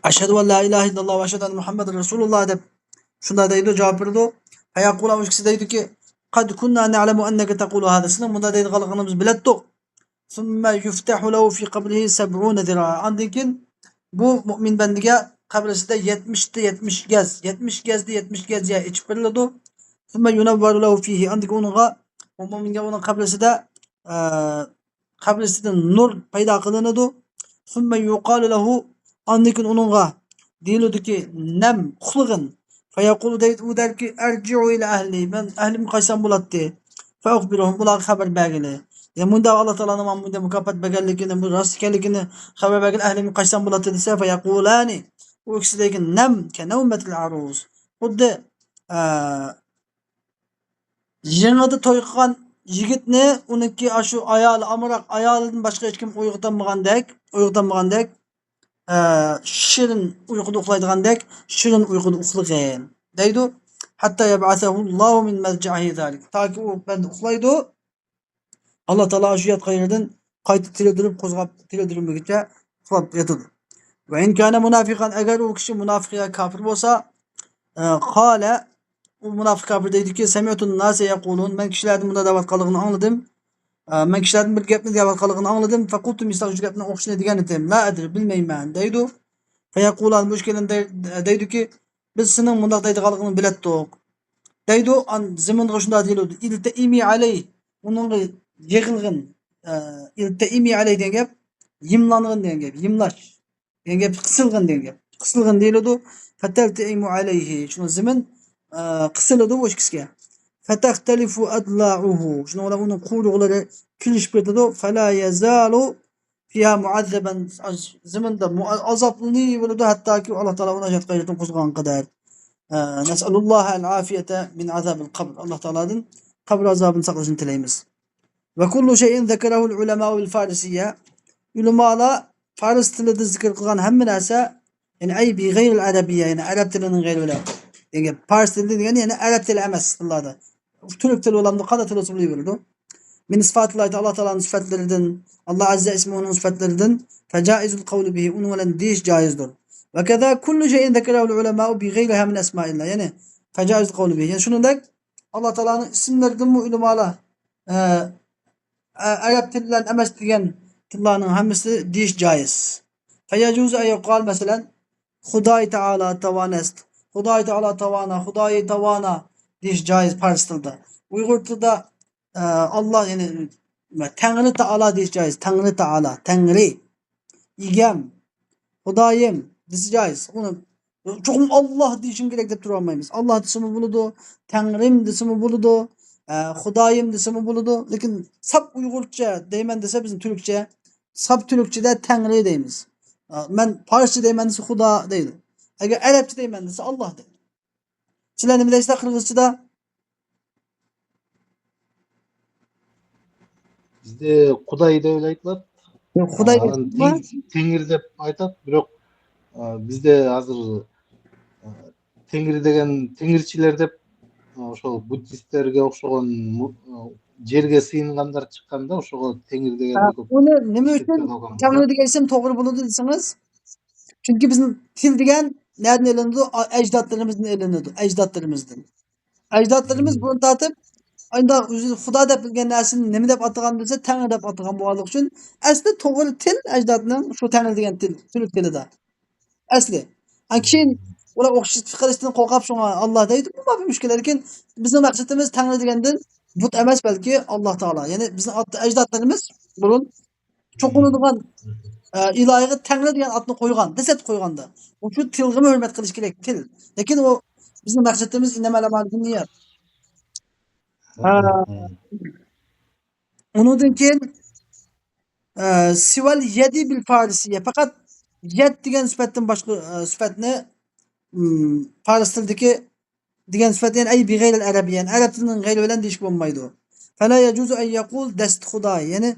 ئەشھەدۇ ئەن لا ئىلاھە ئىللاللا ۋە ئەشھەدۇ ئەننە مۇھەممەدەن رەسۇلۇللا دەپ شۇنداق دەيدۇ، جاۋاب بېرىدۇ. فەيەقۇلان، ئۇ ئىككىسى دەيدۇكى، قەد كۇننا نەئلەمۇ ئەننەكە تەقۇلۇ ھازا، سېنىڭ مۇنداق دەيدىغانلىقىڭنى بىز بىلەتتۇق. ثم يفتح له في قبره سبعون ذراعا. ئاندىن كېيىن بۇ مۆمىن بەندىگە قەبرىسىدە يەتمىشتە يەتمىش گەز، يەتمىش گەزدە يەتمىش گەز يەر ئېچىپ بېرىلىدۇ. ثم ينور له فيه. ئاندىن كېيىن ئۇنىڭغا، ئۇ مۆمىنگە ئۇنىڭ قەبرىسىدە، ئە، قەبرىسىدىن نۇر پەيدا قىلىنىدۇ. ثم يقال له. ئاندىن كېيىن ئۇنىڭغا دېيىلىدۇكى، نم، ئۇخلىغىن. فيقول، دەيدۇ، ئۇ دەركى، ارجع الى اهلي، مەن ئەھلىمگە قايتسام بولاتتى. فأخبرهم، ئۇلارغا خەۋەر بەرگىلى. يا مۇنداق ئاللا تائالانىڭ ماڭا مۇنداق مۇكاپات بەرگەنلىكىنى، بۇ راست ئىكەنلىكىنى خەۋەر بەرگىلى، ئەھلىمگە قايتسام بولاتتى دېسە، فيقولان، ئۇ ئىككىسى دەيدىكى، نم كنومة العروس. خۇددى، ئە، يېڭىدا توي قىلغان يىگىتنى ئۇنىڭكى ئاشۇ ئايالى، ئامراق ئايالىدىن باشقا ھېچكىم ئويغىتالمىغاندەك، ئويغىتالمىغاندەك، ئە، شېرىن ئۇيقۇدا ئۇخلايدىغاندەك، شېرىن ئۇيقۇدا ئۇخلىغىن دەيدۇ. حتى يبعثه الله من مضجعه ذلك. تاكى ئۇ بەندە ئۇخلايدۇ. ئاللا تائالا شۇ ياتقان يېرىدىن قايتا تىرىلدۈرۈپ، قوزغاپ، تىرىلدۈرمىگۈچە ئۇخلاپ ياتىدۇ. وإن كان منافقا، ئەگەر ئۇ كىشى مۇناپىق يا كاپىر بولسا، ئە، قال، ئۇ مۇناپىق كاپىر دەيدۇكى، سمعت الناس يقولون، مەن كىشىلەردىن بۇنداق دەۋاتقانلىقىنى ئاڭلىدىم. ئە، مەن كىشىلەردىن بىر گەپنى دەۋاتقانلىقىنى ئاڭلىدىم. فقلت، مىسال شۇ گەپنىڭ ئوخشىشىنى دېگەنىدىم. لا أدري، بىلمەيمەن دەيدۇ. فيقولان، مۇشۇ ئىككىيلەن دەي-، دەيدۇكى، بىز سېنىڭ مۇنداق دەيدىغانلىقىڭنى بىلەتتۇق دەيدۇ. ئان زېمىنغا شۇنداق دېيىلىدۇ. التئمي عليه، ئۇنىڭغا يىغىلغىن. ئە، التئمي عليه دېگەن گەپ يىملانغىن دېگەن گەپ، يىملاش دېگەن گەپ، قىسىلغىن دېگەن گەپ. قىسىلغىن دېيىلىدۇ. فتلتئم عليه، شۇنىڭ زېمىن، ئە، قىسىلىدۇ بۇ ئىككىسىگە. فتختلف أضلاعه، شۇنىڭ بىلەن ئۇنىڭ قۇيرۇقلىرى كېلىشىپ كېتىدۇ. فلا يزال فيها معذبا، زېمىندا مۇ-، ئازابلىنىۋېرىدۇ، ھەتتاكى ئاللا تائالا ئۇنى ھايات قەيرىدىن قوزغىغان قەدەر. ئە، نسأل الله العافية من عذاب القبر، ئاللا تائالادىن قەبرە ئازابىدىن ساقلىنىشنى تىلەيمىز. وكل شيء ذكره العلماء بالفارسية، ئۆلىمالار پارس تىلىدا زىكىر قىلغان ھەممە نەرسە، يەنى أي بغير العربية، يەنى ئەرەب تىلىنىڭ غەيرى بىلەن دېگەن گەپ. پارس تىلى دېگەن يەنى ئەرەب تىلى ئەمەس تىللاردا. تۈرك تىلى بولامدۇ، قانداق تىل بولسا بولۇۋېرىدۇ. من صفات الله، ئاللا تائالانىڭ سۈپەتلىرىدىن، الله عز اسمه، ئۇنىڭ سۈپەتلىرىدىن، فجائز القول به، ئۇنىڭ بىلەن دېيىش جايىزدۇر. وكذا كل شيء ذكره العلماء بغيرها من أسماء الله، يەنى فجائز القول به، يەنى شۇنىڭدەك ئاللا تائالانىڭ ئىسىملىرىدىنمۇ ئۆلىمالار، ئە، ئە، ئەرەب تىلى بىلەن ئەمەس دېگەن تىللارنىڭ ھەممىسى دېيىش جايىز. فيجوز أن يقال، مەسىلەن، خۇداي تائالا تاۋانەست، خۇداي تائالا تاۋانا، خۇدايى تاۋانا دېيىش جايىز پارس تىلىدا. ئۇيغۇر تىلىدا ئە، ئاللا، يەنى تەڭرى تائالا دېيىش جايىز. تەڭرى تائالا، تەڭرى. ئىگەم، خۇدايىم دېسە جايىز. ئۇنى چوقۇم ئاللا دېيىشىم كېرەك دەپ تۇرۇۋالمايمىز. ئاللا دېسىمۇ بولىدۇ، تەڭرىم دېسىمۇ بولىدۇ، ئە، خۇدايىم دېسىمۇ بولىدۇ. لېكىن ساپ ئۇيغۇرچە دەيمەن دېسە، بىزنىڭ تۈركچە، ساپ تۈركچىدە تەڭرى دەيمىز. ئە، مەن پارسچە دەيمەن دېسە، خۇدا دەيدۇ. ئەگەر ئەرەبچە دەيمەن دېسە، ئاللا دەيدۇ. سىلەر نېمە دەيسىلەر قىرغىزچىدا؟ بىزدە خۇداي دەپ ئېيتىلاتتى. ياق، خۇداي دەپ ئېيتىلماس. تەڭرى دەپ ئېيتىلاتتى، بىراق، ئە، بىزدە ھازىر، ئە، تەڭرى دېگەن تەڭرىچىلەر دەپ، ئە، شۇ بۇددىستلارغا ئوخشىغان مۇ-، ئە، يەرگە سىيىنغانلار چىققاندا، شۇغا تەڭرى دېگەن ھە، بولۇپ ئۇنى نېمە ئۈچۈن تەڭرى دېگەن سىيىنغان تەڭرى دېگەن ئىسىم توغرا بولىدۇ دېسىڭىز، چۈنكى بىزنىڭ تىل دېگەن نەدىن ئېلىنىدۇ؟ ئە-، ئەجدادلىرىمىزدىن ئېلىنىدۇ، ئەجدادلىرىمىزدىن. ئەجدادلىرىمىز بۇرۇن تارتىپ، ئانداق ئۆزى خۇدا دەپ بىلگەن نەرسىنى نېمە دەپ ئاتىغان دېسە، تەڭرى دەپ ئاتىغان بولغانلىقى ئۈچۈن، ئەسلى توغرا تىل ئەجدادنىڭ شۇ تەڭرى دېگەن تىل، تۈرك تىلىدا. ئەسلى. ئا، كېيىن ئۇلار ئوخشىتىپ قېلىشتىن قورقۇپ شۇڭا ئاللا دەيدۇ. بۇ مۇشكىلە. لېكىن بىزنىڭ مەقسىتىمىز تەڭرى دېگەندىن بۇت ئەمەس، بەلكى ئاللا تائالا. يەنى بىزنىڭ ئاتا ئەجدادلىرىمىز بۇرۇن چوقۇنىدىغان، ئە، ئىلاھىغا تەڭرى دېگەن ئاتنى قويغان، دەسلەپتە قويغاندا. شۇ تىلغىمۇ ھۆرمەت قىلىش كېرەك، تىل. لېكىن ئۇ بىزنىڭ مەقسىتىمىز إنما الأعمال بالنيات. ھە. ئۇنىڭدىن كېيىن، ئە، سوال يەدى بىل فارسىيە. پەقەت يەد دېگەن سۈپەتتىن باشقا، ئە، سۈپەتنى، ئىم، پارس تىلىدىكى دېگەن سۈپەت، يەنى ئەي بىغەيرىل ئەرەب، يەنى ئەرەب تىلىنىڭ غەيرى بىلەن دېيىشكە بولمايدۇ. فلا يجوز أن يقول دەست خۇداي، يەنى،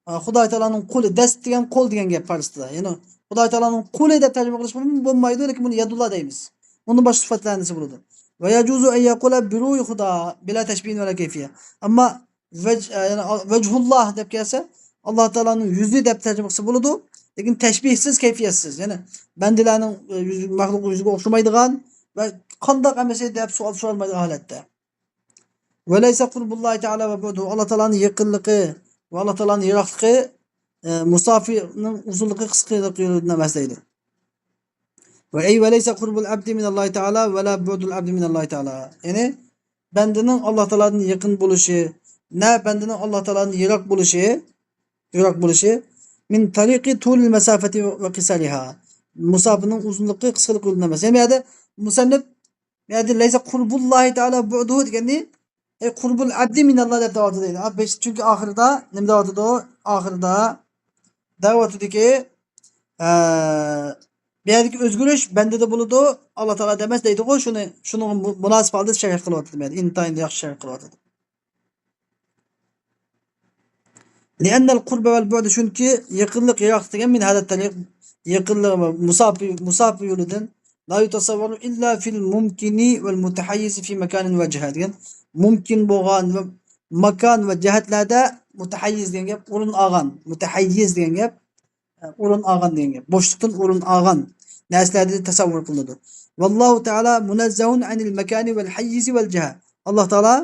ئە، خۇداي تائالانىڭ قولى، دەست دېگەن قول دېگەن گەپ پارسچىدا. يەنى خۇداي تائالانىڭ قولى دەپ تەرجىمە قىلىشقا بولمايدۇ، لېكىن بۇنى يەدۇللا دەيمىز. ئۇنىڭ باشقا سۈپەتلەرنىسى بولىدۇ. ويجوز أن يقول بروي خۇدا بلا تشبيه ولا كيفية. ئەمما ۋەج-، ئە، يەنى، ئە، ۋەجھۇللا دەپ كەلسە، ئاللا تائالانىڭ يۈزى دەپ تەرجىمە قىلسا بولىدۇ. لېكىن تەشبىھسىز، كەيپىيەتسىز. يەنى بەندىلەرنىڭ، ئە، يۈزى، مەخلۇق يۈزىگە ئوخشىمايدىغان ۋە قانداق ئەمەسە دەپ سوئال سورالمايدىغان ھالەتتە. وليس قرب الله تعالى وبعده، ئاللا تائالانىڭ يېقىنلىقى ۋە ئاللا تائالانىڭ يىراقلىقى، ئە، مۇساپىنىڭ ئۇزۇنلۇقى، قىسقىلىقى يولىدىن ئەمەس دەيدۇ. ۋە ئەي وليس قرب العبد من الله تعالى ولا بعد العبد من الله تعالى. يەنى بەندىنىڭ ئاللا تائالادىن يېقىن بولۇشى، نە بەندىنىڭ ئاللا تائالادىن يىراق بولۇشى، يىراق بولۇشى، من طريق طول المسافة وقصرها. مۇساپىنىڭ ئۇزۇنلۇقى، قىسقىلىقى يولىدىن ئەمەس. يەنى بۇ يەردە مۇسەننىپ، بۇ يەردە ليس قرب الله تعالى بعده دېگەننى ئەي قۇربۇل ئەبدى مىنەللا دەپ دەۋاتىدۇ دەيدۇ. ھە، بەش، چۈنكى ئاخىرىدا نېمە دەۋاتىدۇ؟ ئاخىرىدا دەۋاتىدۇكى، ئە، بۇ يەردىكى ئۆزگىرىش بەندىدە بولىدۇ، ئاللا تائالادا ئەمەس دەيدىغۇ، شۇنى، شۇنىڭغا مۇ-، مۇناسىپ ھالدا شەرھ قىلىۋاتىدۇ، يەنى ئىنتايىن ياخشى شەرھ قىلىۋاتىدۇ. لأن القرب والبعد، چۈنكى يېقىنلىق، يىراقلىق دېگەن من هذا الطريق، يېقىنلىق، مۇساپە، مۇساپە يولىدىن، لا يتصور إلا في الممكن والمتحيز في مكان وجهة دېگەن، مۇمكىن بولغان ۋە ماكان ۋە جەھەتلەردە مۇتەھەييىز دېگەن گەپ، ئورۇن ئالغان، مۇتەھەييىز دېگەن گەپ، ئورۇن ئالغان دېگەن گەپ. بوشلۇقتىن ئورۇن ئالغان نەرسىلەردە تەسەۋۋۇر قىلىنىدۇ. والله تعالى منزه عن المكان والحيز والجهة. ئاللا تائالا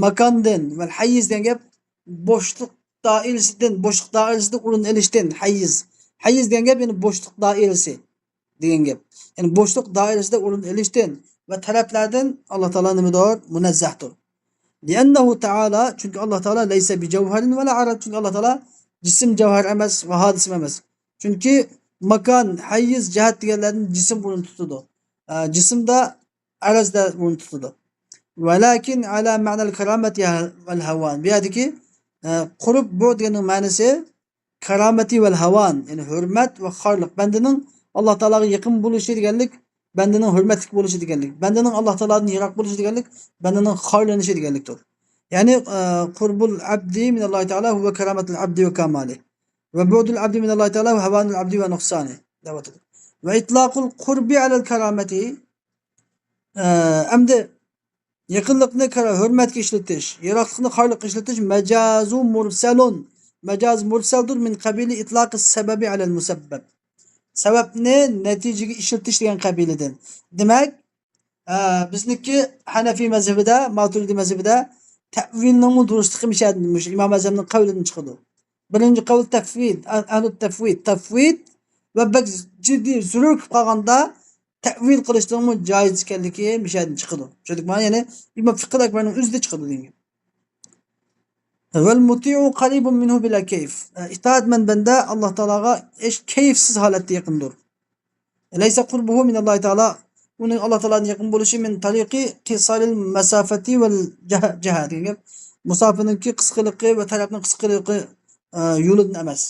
ماكاندىن، ۋەل ھەيز دېگەن گەپ بوشلۇق دائىرىسىدىن، بوشلۇق دائىرىسىدە ئورۇن ئېلىشتىن، ھەيز. ھەيز دېگەن گەپ، يەنى بوشلۇق دائىرىسى دېگەن گەپ. يەنى بوشلۇق دائىرىسىدە ئورۇن ئېلىشتىن ۋە تەرەپلەردىن ئاللا تائالا نېمىدۇر؟ مۇنەززەھتۇر. لأنه تعالى، چۈنكى ئاللا تائالا ليس بجوهر ولا عرض، چۈنكى ئاللا تائالا جىسىم، جەۋھەر ئەمەس ۋە ھادىسىمۇ ئەمەس. چۈنكى ماكان، ھەيز، جەھەت دېگەنلەردىن جىسىم ئورۇن تۇتىدۇ. ئە، جىسىمدا ئەرزدە ئورۇن تۇتىدۇ. ولكن على معنى الكرامة والهوان. بۇ يەردىكى، ئە، قۇرب بۇ دېگەننىڭ مەنىسى كارامەتى ۋەل ھاۋان، يەنى ھۆرمەت ۋە خارلىق. بەندىنىڭ ئاللا تائالاغا يېقىن بولۇشى دېگەنلىك، بەندىنىڭ ھۆرمەتلىك بولۇشى دېگەنلىك، بەندىنىڭ ئاللا تائالادىن يىراق بولۇشى دېگەنلىك، بەندىنىڭ خارلىنىشى دېگەنلىكتۇر. يەنى، ئە، قۇربۇل ئەبدى مىنەللاھى تائالا ھۇۋە كارامەتۇل ئەبدى ۋە كامالى. ۋە بۇئدۇل ئەبدى مىنەللاھى تائالا ھاۋانۇل ئەبدى ۋە نۇقسانى دەۋاتىدۇ. ۋە ئىتلاقۇل قۇربى ئەلەل كارامەتى، ئە، ئەمدى يېقىنلىقنى كارا-، ھۆرمەتكە ئىشلىتىش، يىراقلىقنى خارلىققا ئىشلىتىش مەجازۇ مۇرسەلۇن. مەجاز مۇرسەلدۇر مىن قەبىلى ئىتلاقى سەبەبى ئەلەل مۇسەببەب. سەۋەبنى نەتىجىگە ئىشلىتىش دېگەن قەبىلىدىن. دېمەك، ئە، بىزنىڭكى ھەنەفىي مەزھىپىدە، ماتۇرىدىي مەزھىپىدە تەئۋىلنىڭمۇ دۇرۇسلۇقى مۇشۇ، مۇشۇ ئىمام ئەزەمنىڭ قەۋلىدىن چىقىدۇ. بىرىنچى قەۋل تەفۋىد، ئەھلۇ تەفۋىد، تەفۋىد ۋە بەك جىددىي زۆرۈر كېلىپ قالغاندا تەئۋىل قىلىشنىڭمۇ جايىز ئىكەنلىكى مۇشۇ يەردىن چىقىدۇ. چۈشەندۇقمۇ؟ يەنى ئىمام فىقھىل ئەكبەرنىڭ ئۆزىدە چىقىدۇ دېگەن. ۋەل مۇتىئۇ قەرىبۇن مىنھۇ بىلا كەيف. ئىتائەتمەن بەندە ئاللا تائالاغا ھېچ كەيفسىز ھالەتتە يېقىندۇر. لەيسە قۇربۇھۇ مىنەللاھى تائالا، ئۇنىڭ ئاللا تائالادىن يېقىن بولۇشى مىن تەرىقى قىسارىل مەسافەتى ۋەل جەھ-، جەھە دېگەن گەپ. مۇساپىنىڭكى قىسقىلىقى ۋە تەرەپنىڭ قىسقىلىقى، ئە، يولىدىن ئەمەس.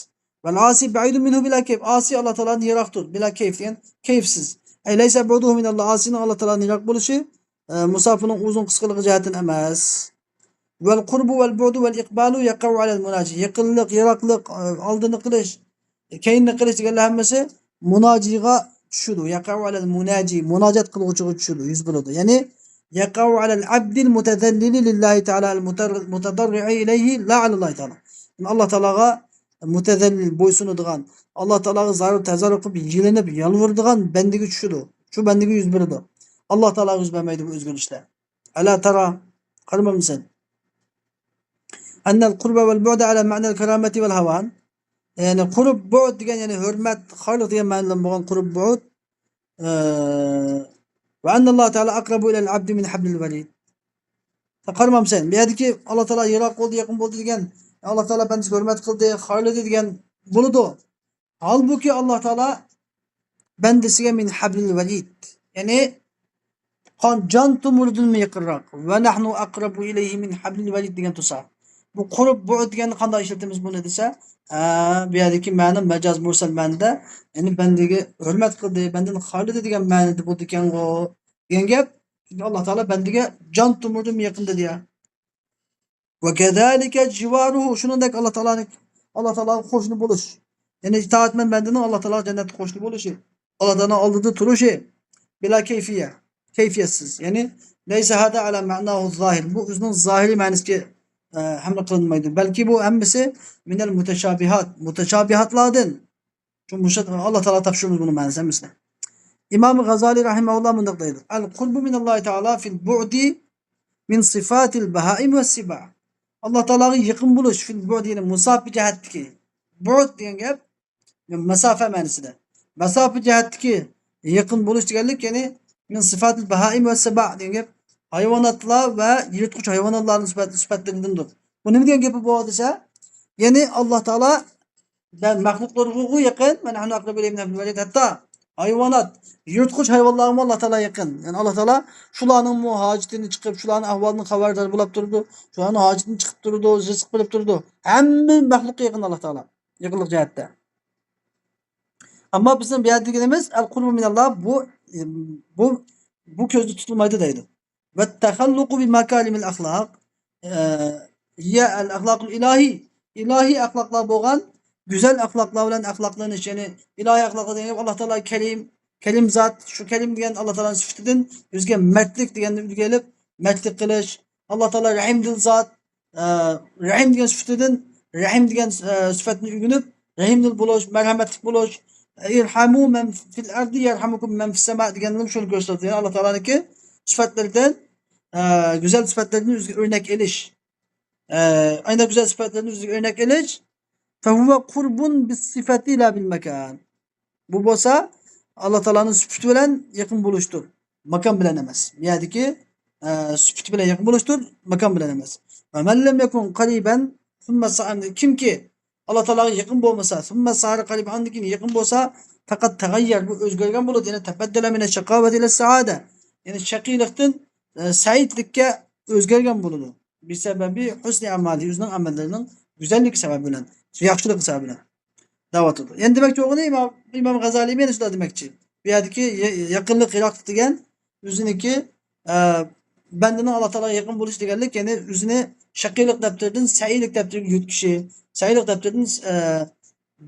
ۋەل ئاسى بەئىدۇن مىنھۇ بىلا كەيف. ئاسى ئاللا تائالادىن يىراقتۇر. بىلا كەيف دېگەن كەيفسىز. ئەي لەيسە بۇئدۇھۇ مىنەللاھ. ئاسىنىڭ ئاللا تائالادىن يىراق بولۇشى، ئە، مۇساپىنىڭ ئۇزۇن قىسقىلىقى جەھەتتىن ئەمەس. ۋەل قۇربۇ ۋەل بۇئدۇ ۋەل ئىقبالۇ يەقەئۇ ئەلەل مۇناجى. يېقىنلىق، يىراقلىق، ئالدىنى قىلىش، كەينىنى قىلىش دېگەنلەر ھەممىسى مۇناجىغا چۈشىدۇ. يەقەئۇ ئەلەل مۇناجى، مۇناجات قىلغۇچىغا چۈشىدۇ، يۈز بېرىدۇ. يەنى يەقەئۇ ئەلەل ئەبدىل مۇتەزەللىلى لىللاھى تەئالە ئەل مۇتەر-، مۇتەدەررىئى ئىلەيھى لا ئەلەللاھى تەئالە. يەنى ئاللا تائالاغا مۇتەزەللىل، بويسۇنىدىغان، ئاللا تائالاغا زارۇ تەزاررۇ قىلىپ يېلىنىپ يالۋۇرىدىغان بەندىگە چۈشىدۇ. شۇ بەندىگە يۈز بېرىدۇ. ئاللا تائالاغا يۈز بەرمەيدۇ بۇ ئۆزگىرىشلەر. ئەلا تارا، قارىمامسەن؟ ئەننەل قۇربە ۋەل بۇئدە ئەلا مەنەل كارامەتى ۋەل ھاۋان. يەنى قۇرب، بۇئد دېگەن، يەنى ھۆرمەت، خارلىق دېگەن مەنىدىن بولغان قۇرب، بۇئد. ئە، ۋە ئەننەللاھە تائالا ئەقرەبۇ ئىلەل ئەبدى مىن ھەبلىل ۋەرىد. قارىمامسەن؟ بۇ يەردىكى ئاللا تائالا يىراق بولدى، يېقىن بولدى دېگەن، ئاللا تائالا بەندىسىگە ھۆرمەت قىلدى، خارلىدى دېگەن بولىدۇ. ھالبۇكى، ئاللا تائالا بەندىسىگە مىن ھەبلىل ۋەرىد، يەنى قان، جان تومۇرىدىنمۇ يېقىنراق. ۋە نەھنۇ ئەقرەبۇ ئىلەيھى مىن ھەبلىل ۋەرىد دېگەن تۇرسا. بۇ قۇرب، بۇئد دېگەننى قانداق ئىشلىتىمىز بۇنى دېسە، ھە، بۇ يەردىكى مەنە مەجاز مۇرسەل مەنىدە، يەنى بەندىگە ھۆرمەت قىلدى، بەندىنى خارلىدى دېگەن مەنىدە بولىدىكەنغۇ دېگەن گەپ. چۈنكى ئاللا تائالا بەندىگە جان تومۇرىدىنمۇ يېقىن دېدى يا. ۋە كەزالىكە جىۋارۇھۇ، شۇنىڭدەك ئاللا تائالانىڭ، ئاللا تائالاغا قوشنا بولۇش. يەنى ئىتائەتمەن بەندىنىڭ ئاللا تائالاغا جەننەتتە قوشنا بولۇشى، ئاللا تائالانىڭ ئالدىدا تۇرۇشى. بىلا كەيفىيە، كەيفىيەتسىز. يەنى لەيسە ھازا ئەلا مەناھۇ زاھىر. بۇ ئۆزىنىڭ زاھىرىي مەنىسىگە، ئە، ھەملە قىلىنمايدۇ. بەلكى بۇ ھەممىسى مىنەل مۇتەشابىھات، مۇتەشابىھاتلاردىن. شۇ مۇشۇ ئاللا تائالا تاپشۇرىمىز بۇنى مەنىسى ھەممىسىنى. ئىمام غازالى رەھىمەھۇللا مۇنداق دەيدۇ: ئەل قۇربۇ مىنەللاھى تائالا فىل بۇئدى مىن سىفاتىل بەھائىم ۋە سىبا. ئاللا تائالاغا يېقىن بولۇش، فىل بۇئدى، يەنى مۇساپە جەھەتتىكى. بۇئد دېگەن گەپ مەسافە مەنىسىدە. مەسافە جەھەتتىكى يېقىن بولۇش دېگەنلىك، يەنى مىن سىفاتىل بەھائىم ۋە سىبا دېگەن گەپ ھايۋاناتلار ۋە يىرتقۇچ ھايۋاناتلارنىڭ سۈپەت-، سۈپەتلىرىدىندۇر. بۇ نېمە دېگەن گېپى بۇ دېسە، يەنى ئاللا تائالا مەخلۇقلىرىغا يېقىن، ۋە نەھنۇ ئەقرەبۇ ئىلەيھى مىن ھەبلىل ۋەرىد، ھەتتا ھايۋانات، يىرتقۇچ ھايۋانلارغىمۇ ئاللا تائالا يېقىن. يەنى ئاللا تائالا شۇلارنىڭمۇ ھاجىتىنى چىقىپ، شۇلارنىڭ ئەھۋالىدىن خەۋەردار بولاپ تۇرىدۇ، شۇلارنىڭ ھاجىتىنى چىقىپ تۇرىدۇ، رىزىق بېرىپ تۇرىدۇ. ھەممە مەخلۇققا يېقىن ئاللا تائالا، يېقىنلىق جەھەتتە. ئەمما بىزنىڭ بۇ يەردە دېگىنىمىز، ئەل قۇربۇ مىنەللا، بۇ، بۇ، بۇ كۆزدە تۇتۇلمايدۇ دەيدۇ. ۋە تەخەللۇقۇ بىماكارىمىل ئەخلاق، ئە، ھىيە ئەل ئەخلاقۇل ئىلاھى، ئىلاھىي ئەخلاقلار بولغان، گۈزەل ئەخلاقلار بىلەن ئەخلاقلىنىش، يەنى ئىلاھىي ئەخلاقلار دېگەن گەپ، ئاللا تائالا كەرىم، كەرىم زات، شۇ كەرىم دېگەن ئاللا تائالانىڭ سۈپىتىدىن، ئۆزىگە مەردلىك دېگەننى ئۈلگە ئېلىپ، مەردلىك قىلىش، ئاللا تائالا رەھىمدىل زات، ئە، رەھىم دېگەن سۈپىتىدىن، رەھىم دېگەن، ئە، سۈپەتنى ئۆگىنىپ، رەھىمدىل بولۇش، مەرھەمەتلىك بولۇش، ئىرھەمۇ مەن فىل ئەردى يەرھەمۇكۇم مەن فىس سەما دېگەننى شۇنى كۆرسىتىدۇ. يەنى ئاللا تائالانىڭكى سۈپەتلىرىدىن، ئە، گۈزەل سۈپەتلىرىدىن ئۆزىگە ئۆرنەك ئېلىش. ئە، ئەنە گۈزەل سۈپەتلىرىدىن ئۆزىگە ئۆرنەك ئېلىش. فەھۇۋە قۇربۇن بىس سىفەتى لا بىل مەكان. بۇ بولسا ئاللا تائالانىڭ سۈپىتى بىلەن يېقىن بولۇشتۇر، ماكان بىلەن ئەمەس. بۇ يەردىكى، ئە، سۈپىتى بىلەن يېقىن بولۇشتۇر، ماكان بىلەن ئەمەس. ۋە مەن لەم يەكۇن قەرىبەن سۇممە سائىم. كىمكى ئاللا تائالاغا يېقىن بولمىسا، سۇممە سارە قەرىبەن، ئاندىن كېيىن يېقىن بولسا، پەقەت تەغەييەر، بۇ ئۆزگەرگەن بولىدۇ. يەنى تەبەددەلە مىنە شەقاۋەت ئىلە سائادە. يەنى شەقىيلىقتىن، ئە، سەئىدلىككە ئۆزگەرگەن بولىدۇ. بىسەبەبى ھۇسنى ئەمالى، ئۆزىنىڭ ئەمەللىرىنىڭ گۈزەللىكى سەۋەبى بىلەن، ياخشىلىقى سەۋەبى بىلەن دەۋاتىدۇ. يەنى دېمەكچى بولغىنى ئىمام، ئىمام غازالىي يەنە شۇنداق دېمەكچى. بۇ يەردىكى يا-، يېقىنلىق، يىراقلىق دېگەن ئۆزىنىڭكى، ئە، بەندىنىڭ ئاللا تائالاغا يېقىن بولۇش دېگەنلىك، يەنى ئۆزىنى شەقىيلىق دەپتىرىدىن سەئىيلىك دەپتىرىگە يۆتكىشى، سەئىيلىق دەپتىرىدىن، ئە،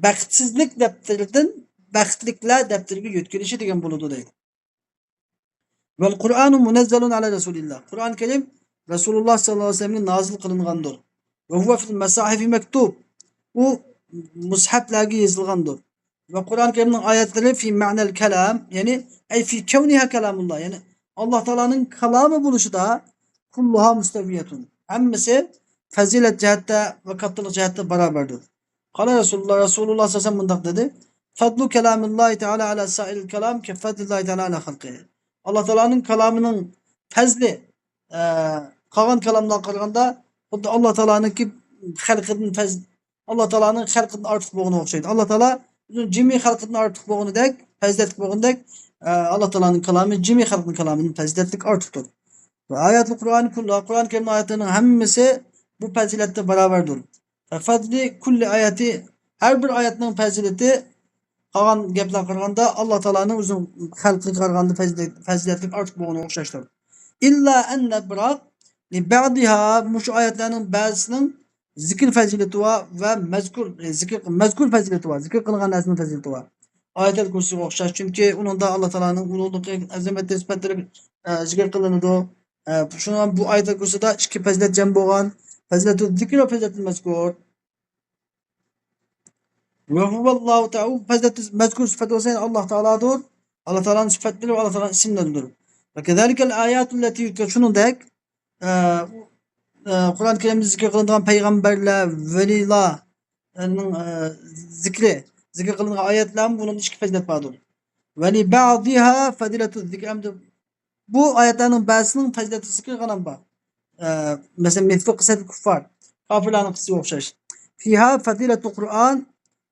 بەختسىزلىك دەپتىرىدىن بەختلىكلەر دەپتىرىگە يۆتكىلىشى دېگەن بولىدۇ دەيدۇ. ۋەل قۇرئانۇ مۇنەززەلۇن ئەلا رەسۇلىللا. قۇرئان كەرىم رەسۇلۇللا ساللاللاھۇ ئەلەيھى ۋەسەللەمگە نازىل قىلىنغاندۇر. ۋە ھۇۋە فىل مەساھىفى مەكتۇب. ئۇ مۇسھەفلەرگە يېزىلغاندۇر. ۋە قۇرئان كەرىمنىڭ ئايەتلىرى فى مەنەل كەلام، يەنى ئەي فى كەۋنىھا كەلامۇللا، يەنى ئاللا تائالانىڭ كالامى بولۇشىدا كۇللۇھا مۇستەۋىيەتۇن، ھەممىسى پەزىلەت جەھەتتە ۋە كاتتىلىق جەھەتتە بارابەردۇر. قال رەسۇلۇللا، رەسۇلۇللا سەللەللاھۇ ئەلەيھى ۋەسەللەم مۇنداق دېدى: فەزلۇ كەلامىللاھى تەئالا ئەلا سائىرىل كەلام كەفەزلىللاھى تەئالا ئەلا خەلقىھى. ئاللا تائالانىڭ كالامىنىڭ پەزلى، ئە، قالغان كالاملارغا قارىغاندا خۇددى ئاللا تائالانىڭكى خەلقىدىن پەز-، ئاللا تائالانىڭ خەلقىدىن ئارتۇق بولغىنىغا ئوخشايدۇ. ئاللا تائالا ئۆزىنىڭ جىمى خەلقىدىن ئارتۇق بولغىنىدەك، پەزىلەتلىك بولغىنىدەك، ئە، ئاللا تائالانىڭ كالامى جىمى خەلقنىڭ كالامىدىن پەزىلەتلىك، ئارتۇقتۇر. ۋە ئايەتۇل قۇرئان كۇللۇھا، قۇرئان كەرىمنىڭ ئايەتلىرىنىڭ ھەممىسى بۇ پەزىلەتتە بارابەردۇر. فەفەزلى كۇللى ئايەتى، ھەر بىر ئايەتنىڭ پەزىلىتى قالغان گەپلەرگە قارىغاندا ئاللا تائالانىڭ ئۆزىنىڭ خەلقىگە قارىغاندا پەزىلەت-، پەزىلەتلىك، ئارتۇق بولغىنىغا ئوخشاشتۇر. ئىللا ئەننە، بىراق، لىبەئدىھا، مۇشۇ ئايەتلەرنىڭ بەزىسىنىڭ زىكىر پەزىلىتى بار ۋە مەزكۇر، زىكىر، مەزكۇر پەزىلىتى بار، زىكىر قىلىنغان نەرسىنىڭ پەزىلىتى بار. ئايەتۇل كۇرسىيغا ئوخشاش، چۈنكى ئۇنىڭدا ئاللا تائالانىڭ ئۇلۇغلۇقى، ئەزىمەتلىرى، سۈپەتلىرى، ئە، زىكىر قىلىنىدۇ. ئە، شۇڭا بۇ ئايەتۇل كۇرسىدا ئىككى پەزىلەت جەم بولغان، پەزىلەتۇل زىكر ۋە پەزىلەتۇل مەزكۇر. ۋە ھۇۋەللاھۇ تەئالا، پەزىلەتۇل مەزكۇر سۈپەت بولسا يەنە ئاللا تائالادۇر. ئاللا تائالانىڭ سۈپەتلىرى ۋە ئاللا تائالانىڭ ئىسىملىرىدۇر. ۋە كەزالىكەل ئايەتۇللەتى يۇتلى، شۇنىڭدەك، ئە، ئە، قۇرئان كەرىمدە زىكىر قىلىنغان پەيغەمبەرلەر، ۋەلىلەرنىڭ، ئە، زىكرى، زىكىر قىلىنغان ئايەتلەرمۇ بۇنىڭدا ئىككى پەزىلەت باردۇر. ۋەلىبەئدىھا فەزىلەتۇ زىكر، ئەمدى بۇ ئايەتلەرنىڭ بەزىسىنىڭ پەزىلەتى زىكىر قىلغان بار. ئە، مەسىلەن، مىسلۇ قىسسەتىل كۇففار، كاپىرلارنىڭ قىسسىسىگە ئوخشاش. فىھا فەزىلەتۇ قۇرئان،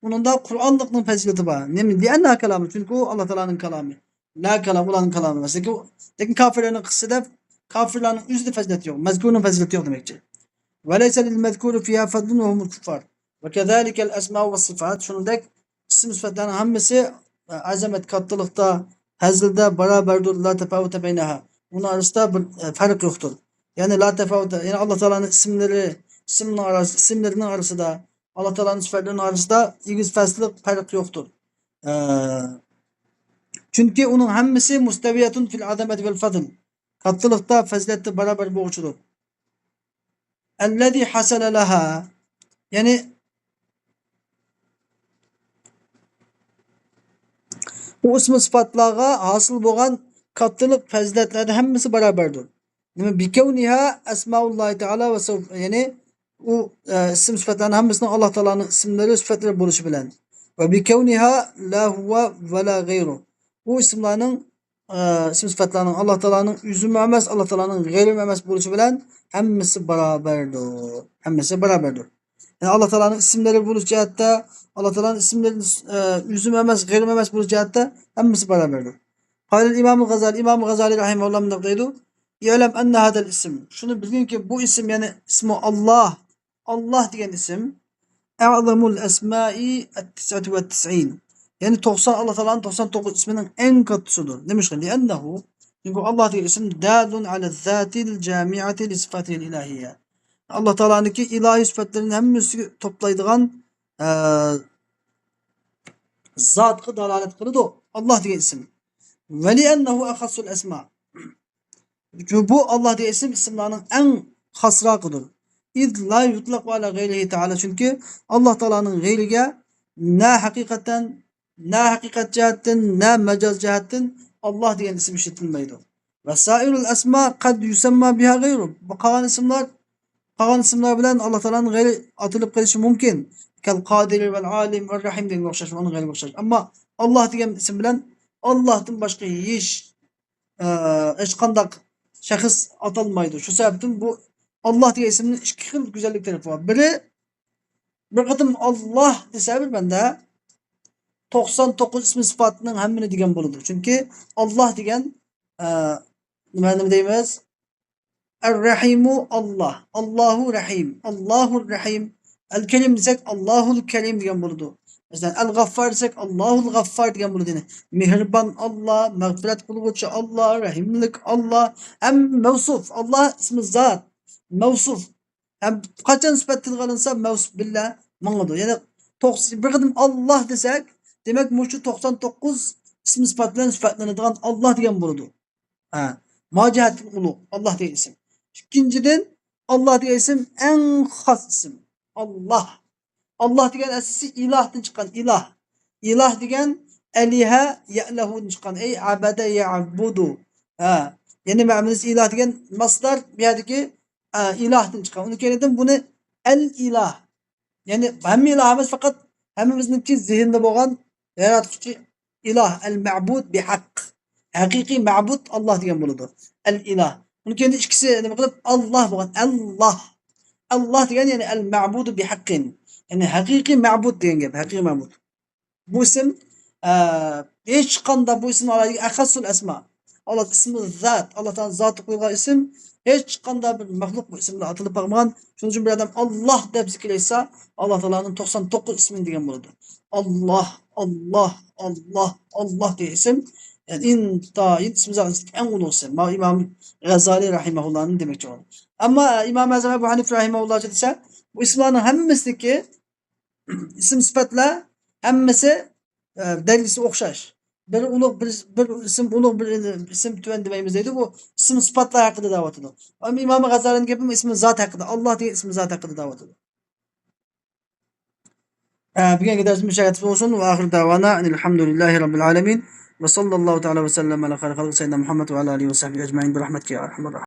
ئۇنىڭدا قۇرئانلىقنىڭ پەزىلىتى بار. نېمە؟ لىئەننەھا كەلامۇ، چۈنكى ئۇ ئاللا تائالانىڭ كالامى. لا كالام، ئۇلارنىڭ كالامى ئەمەس. لېكىن، لېكىن كاپىرلارنىڭ قىسسىسىدە، كاپىرلارنىڭ ئۆزىدە پەزىلەت يوق، مەزكۇرنىڭ پەزىلىتى يوق دېمەكچى. ۋەلەيسە لىل مەزكۇرى فىھا فەزلۇن ۋە ھۇمۇل كۇففار. ۋە كەزالىكەل ئەسما ۋە سىفات، شۇنىڭدەك ئىسىم سۈپەتلەرنىڭ ھەممىسى، ئە، ئەزەمەت، كاتتىلىقتا، پەزىلدە بارابەردۇر، لا تەپاۋۇتە بەينەھا. ئۇنىڭ ئارىسىدا بىر، ئە، پەرق يوقتۇر. يەنى لا تەپاۋۇتە، يەنى ئاللا تائالانىڭ ئىسىملىرى، ئىسىمنىڭ ئاراسى، ئىسىملىرىنىڭ ئارىسىدا، ئاللا تائالانىڭ سۈپەتلىرىنىڭ ئارىسىدا ئېگىز پەسلىق، پەرق يوقتۇر. ئە، چۈنكى ئۇنىڭ ھەممىسى مۇستەۋىيەتۇن فىل ئەزەمەتى ۋەل فەزل. كاتتىلىقتا، پەزىلەتتە بارابەر بولغۇچىدۇر. ئەللەزى ھەسەلە لەھا. يەنى، ئۇ ئىسمى سىپاتلارغا ھاسىل بولغان كاتتىلىق، پەزىلەتلەردە ھەممىسى بارابەردۇر. نېمە؟ بىكەۋنىھا ئەسماۇللاھى تائالا ۋە سەۋ-، يەنى ئۇ، ئە، ئىسىم سۈپەتلەرنىڭ ھەممىسىنىڭ ئاللا تائالانىڭ ئىسىملىرى، سۈپەتلىرى بولۇشى بىلەن. ۋە بىكەۋنىھا لا ھۇۋا ۋە لا غەيرۇ. ئۇ ئىسىملارنىڭ، ئە، ئىسىم سۈپەتلەرنىڭ ئاللا تائالانىڭ ئۆزىمۇ ئەمەس، ئاللا تائالانىڭ غەيرىمۇ ئەمەس بولۇشى بىلەن ھەممىسى بارابەردۇر. ھەممىسى بارابەردۇر. يەنى ئاللا تائالانىڭ ئىسىملىرى بولۇش جەھەتتە، ئاللا تائالانىڭ ئىسىملىرى، ئە، ئۆزۈم ئەمەس، غەيرىم ئەمەس بولۇش جەھەتتە ھەممىسى باراۋەردۇر. قال الإمام الغزالي، ئىمام غازالىي رەھىمەھۇللا مۇنداق دەيدۇ: اعلم أن هذا الاسم، شۇنى بىلگىنكى، بۇ ئىسىم، يەنى ئىسمۇ ئاللا، ئاللا دېگەن ئىسىم، أعظم الأسماء التسعة والتسعين، يەنى توقسان، ئاللا تائالانىڭ توقسان توققۇز ئىسمىنىڭ ئەڭ كاتتىسىدۇر. نېمىشقا؟ لأنه، چۈنكى ئاللا دېگەن ئىسىم دال على الذات الجامعة لصفاته الإلهية، ئاللا تائالانىڭكى ئىلاھىي سۈپەتلىرىنى ھەممىسىگە توپلايدىغان، ئە، زاتقا دالالەت قىلىدۇ ئاللا دېگەن ئىسىم. ولأنه أخص الأسماء، چۈنكى بۇ ئاللا دېگەن ئىسىم ئىسىملارنىڭ ئەڭ خاسراقىدۇر. إذ لا يطلق على غيره تعالى، چۈنكى ئاللا تائالانىڭ غەيرىگە نە ھەقىقەتەن، نە ھەقىقەت جەھەتتىن، نە مەجاز جەھەتتىن ئاللا دېگەن ئىسىم ئىشلىتىلمەيدۇ. وسائر الأسماء قد يسمى بها غيره، قالغان ئىسىملار، قالغان ئىسىملار بىلەن ئاللا تائالانىڭ غەيرى ئاتىلىپ قېلىشى مۇمكىن. كالقادر والعالم والرحيم دېگەنگە ئوخشاش، ئۇنىڭ غەيرىگە ئوخشاش. ئەمما ئاللا دېگەن ئىسىم بىلەن ئاللاھتىن باشقا ھېچ، ئە، ھېچقانداق شەخس ئاتالمايدۇ. شۇ سەۋەبتىن بۇ ئاللا دېگەن ئىسىمنىڭ ئىككى خىل گۈزەللىك تەرىپى بار. بىرى، بىر قېتىم ئاللا دېسە بىر بەندە، توقسان توققۇز ئىسمى سىپاتنىڭ ھەممىنى دېگەن بولىدۇ. چۈنكى ئاللا دېگەن، ئە، نېمە، نېمە دەيمىز؟ الرحيم، ئاللا، الله رحيم، الله الرحيم، الكريم دېسەك، الله الكريم دېگەن بولىدۇ. مەسىلەن، الغفار دېسەك، الله الغفار دېگەن بولىدۇ. يەنى مېھرىبان ئاللا، مەغپىرەت قىلغۇچى ئاللا، رەھىملىك ئاللا. ھەم مەۋسۇپ، ئاللا ئىسمى زات، مەۋسۇپ. ھەم قاچان سۈپەت تىلغا ئېلىنسا، مەۋسۇپ بىللە ماڭىدۇ. يەنى توقس-، بىر قېتىم ئاللا دېسەك، دېمەك، مۇشۇ توقسان توققۇز ئىسمى سىپات بىلەن سۈپەتلىنىدىغان ئاللا دېگەن بولىدۇ. ھە، ما جەھەتتىن ئۇلۇغ، ئاللا دېگەن ئىسىم. ئىككىنچىدىن، ئاللا دېگەن ئىسىم ئەڭ خاس ئىسىم. ئاللا. ئاللا دېگەن ئەسلىسى ئىلاھتىن چىققان، ئىلاھ. ئىلاھ دېگەن ئەلىھە يەئلەھۇدىن چىققان، ئەي ئەبەدە يەئبۇدۇ. ھە، يەنى مەنىسى ئىلاھ دېگەن ماسدار، بۇ يەردىكى، ئە، ئىلاھتىن چىققان. ئۇنىڭ كەينىدىن بۇنى ئەل ئىلاھ. يەنى ھەممە ئىلاھ ئەمەس، پەقەت ھەممىمىزنىڭكى زېھنىدە بولغان ياراتقۇچى ئىلاھ، ئەل مەبۇد بىھەق. ھەقىقىي مەبۇد ئاللا دېگەن بولىدۇ. ئەل ئىلاھ. ئۇنىڭ كەينىدىن ئىككىسى نېمە قىلىپ؟ ئاللا بولغان. ئەللاھ. ئەللاھ دېگەن يەنى ئەل مەبۇدۇ بىھەققىن. يەنى ھەقىقىي مەبۇد دېگەن گەپ، ھەقىقىي مەبۇد. بۇ ئىسىم، ئە، ھېچقانداق بۇ ئىسىم ئەخەسسۇل ئەسما. ئاللا ئىسمى زات، ئاللا تائالا زاتى قويۇلغان ئىسىم، ھېچقانداق بىر مەخلۇق بۇ ئىسىم بىلەن ئاتىلىپ باقمىغان. شۇنىڭ ئۈچۈن بىر ئادەم ئاللا دەپ زىكىر ئېيتسا، ئاللا تائالانىڭ توقسان توققۇز ئىسمىنى دېگەن بولىدۇ. ئاللا، ئاللا، ئاللا، ئاللا دېگەن ئىسىم، يەنى ئىنتايىن ئىسمى زات ئەڭ ئۇلۇغ ئىسىم. ماۋۇ ئىمام غەززالى رەھىمەھۇللانىڭ دېمەكچى بولغان. ئەمما ئىمام ئەزەم ئەبۇ ھەنىفە رەھىمەھۇللا دېسە، بۇ ئىسىملارنىڭ ھەممىسىدىكى ئىسىم سۈپەتلەر ھەممىسى، ئە، دەرىجىسى ئوخشاش. بىر ئۇلۇغ، بىر، بىر ئىسىم ئۇلۇغ، بىر ئىسىم تۆۋەن دېمەيمىز دەيدۇ. بۇ ئىسىم سۈپەتلەر ھەققىدە دەۋاتىدۇ. ئەمما ئىمام غەززالىنىڭ گېپى ئىسمى زات ھەققىدە، ئاللا دېگەن ئىسمى زات ھەققىدە دەۋاتىدۇ. ئە، بۈگۈنكى دەرسىمىز مۇشۇ يەردە بولسۇن. ۋە ئاخىر دەۋانا ئەنىل ھەمدۇلىللاھى رەببىل ئالەمىن. ۋە ساللاللاھۇ تەئالا ۋە سەللەم ئەلا خەيرى خەلقى سەييىدىنا مۇھەممەد ۋە ئەلا ئالىھى ۋە سەھبىھى ئەجمەئىن بىرەھمەتىكە يا ئەرھەمەر راھىمىن.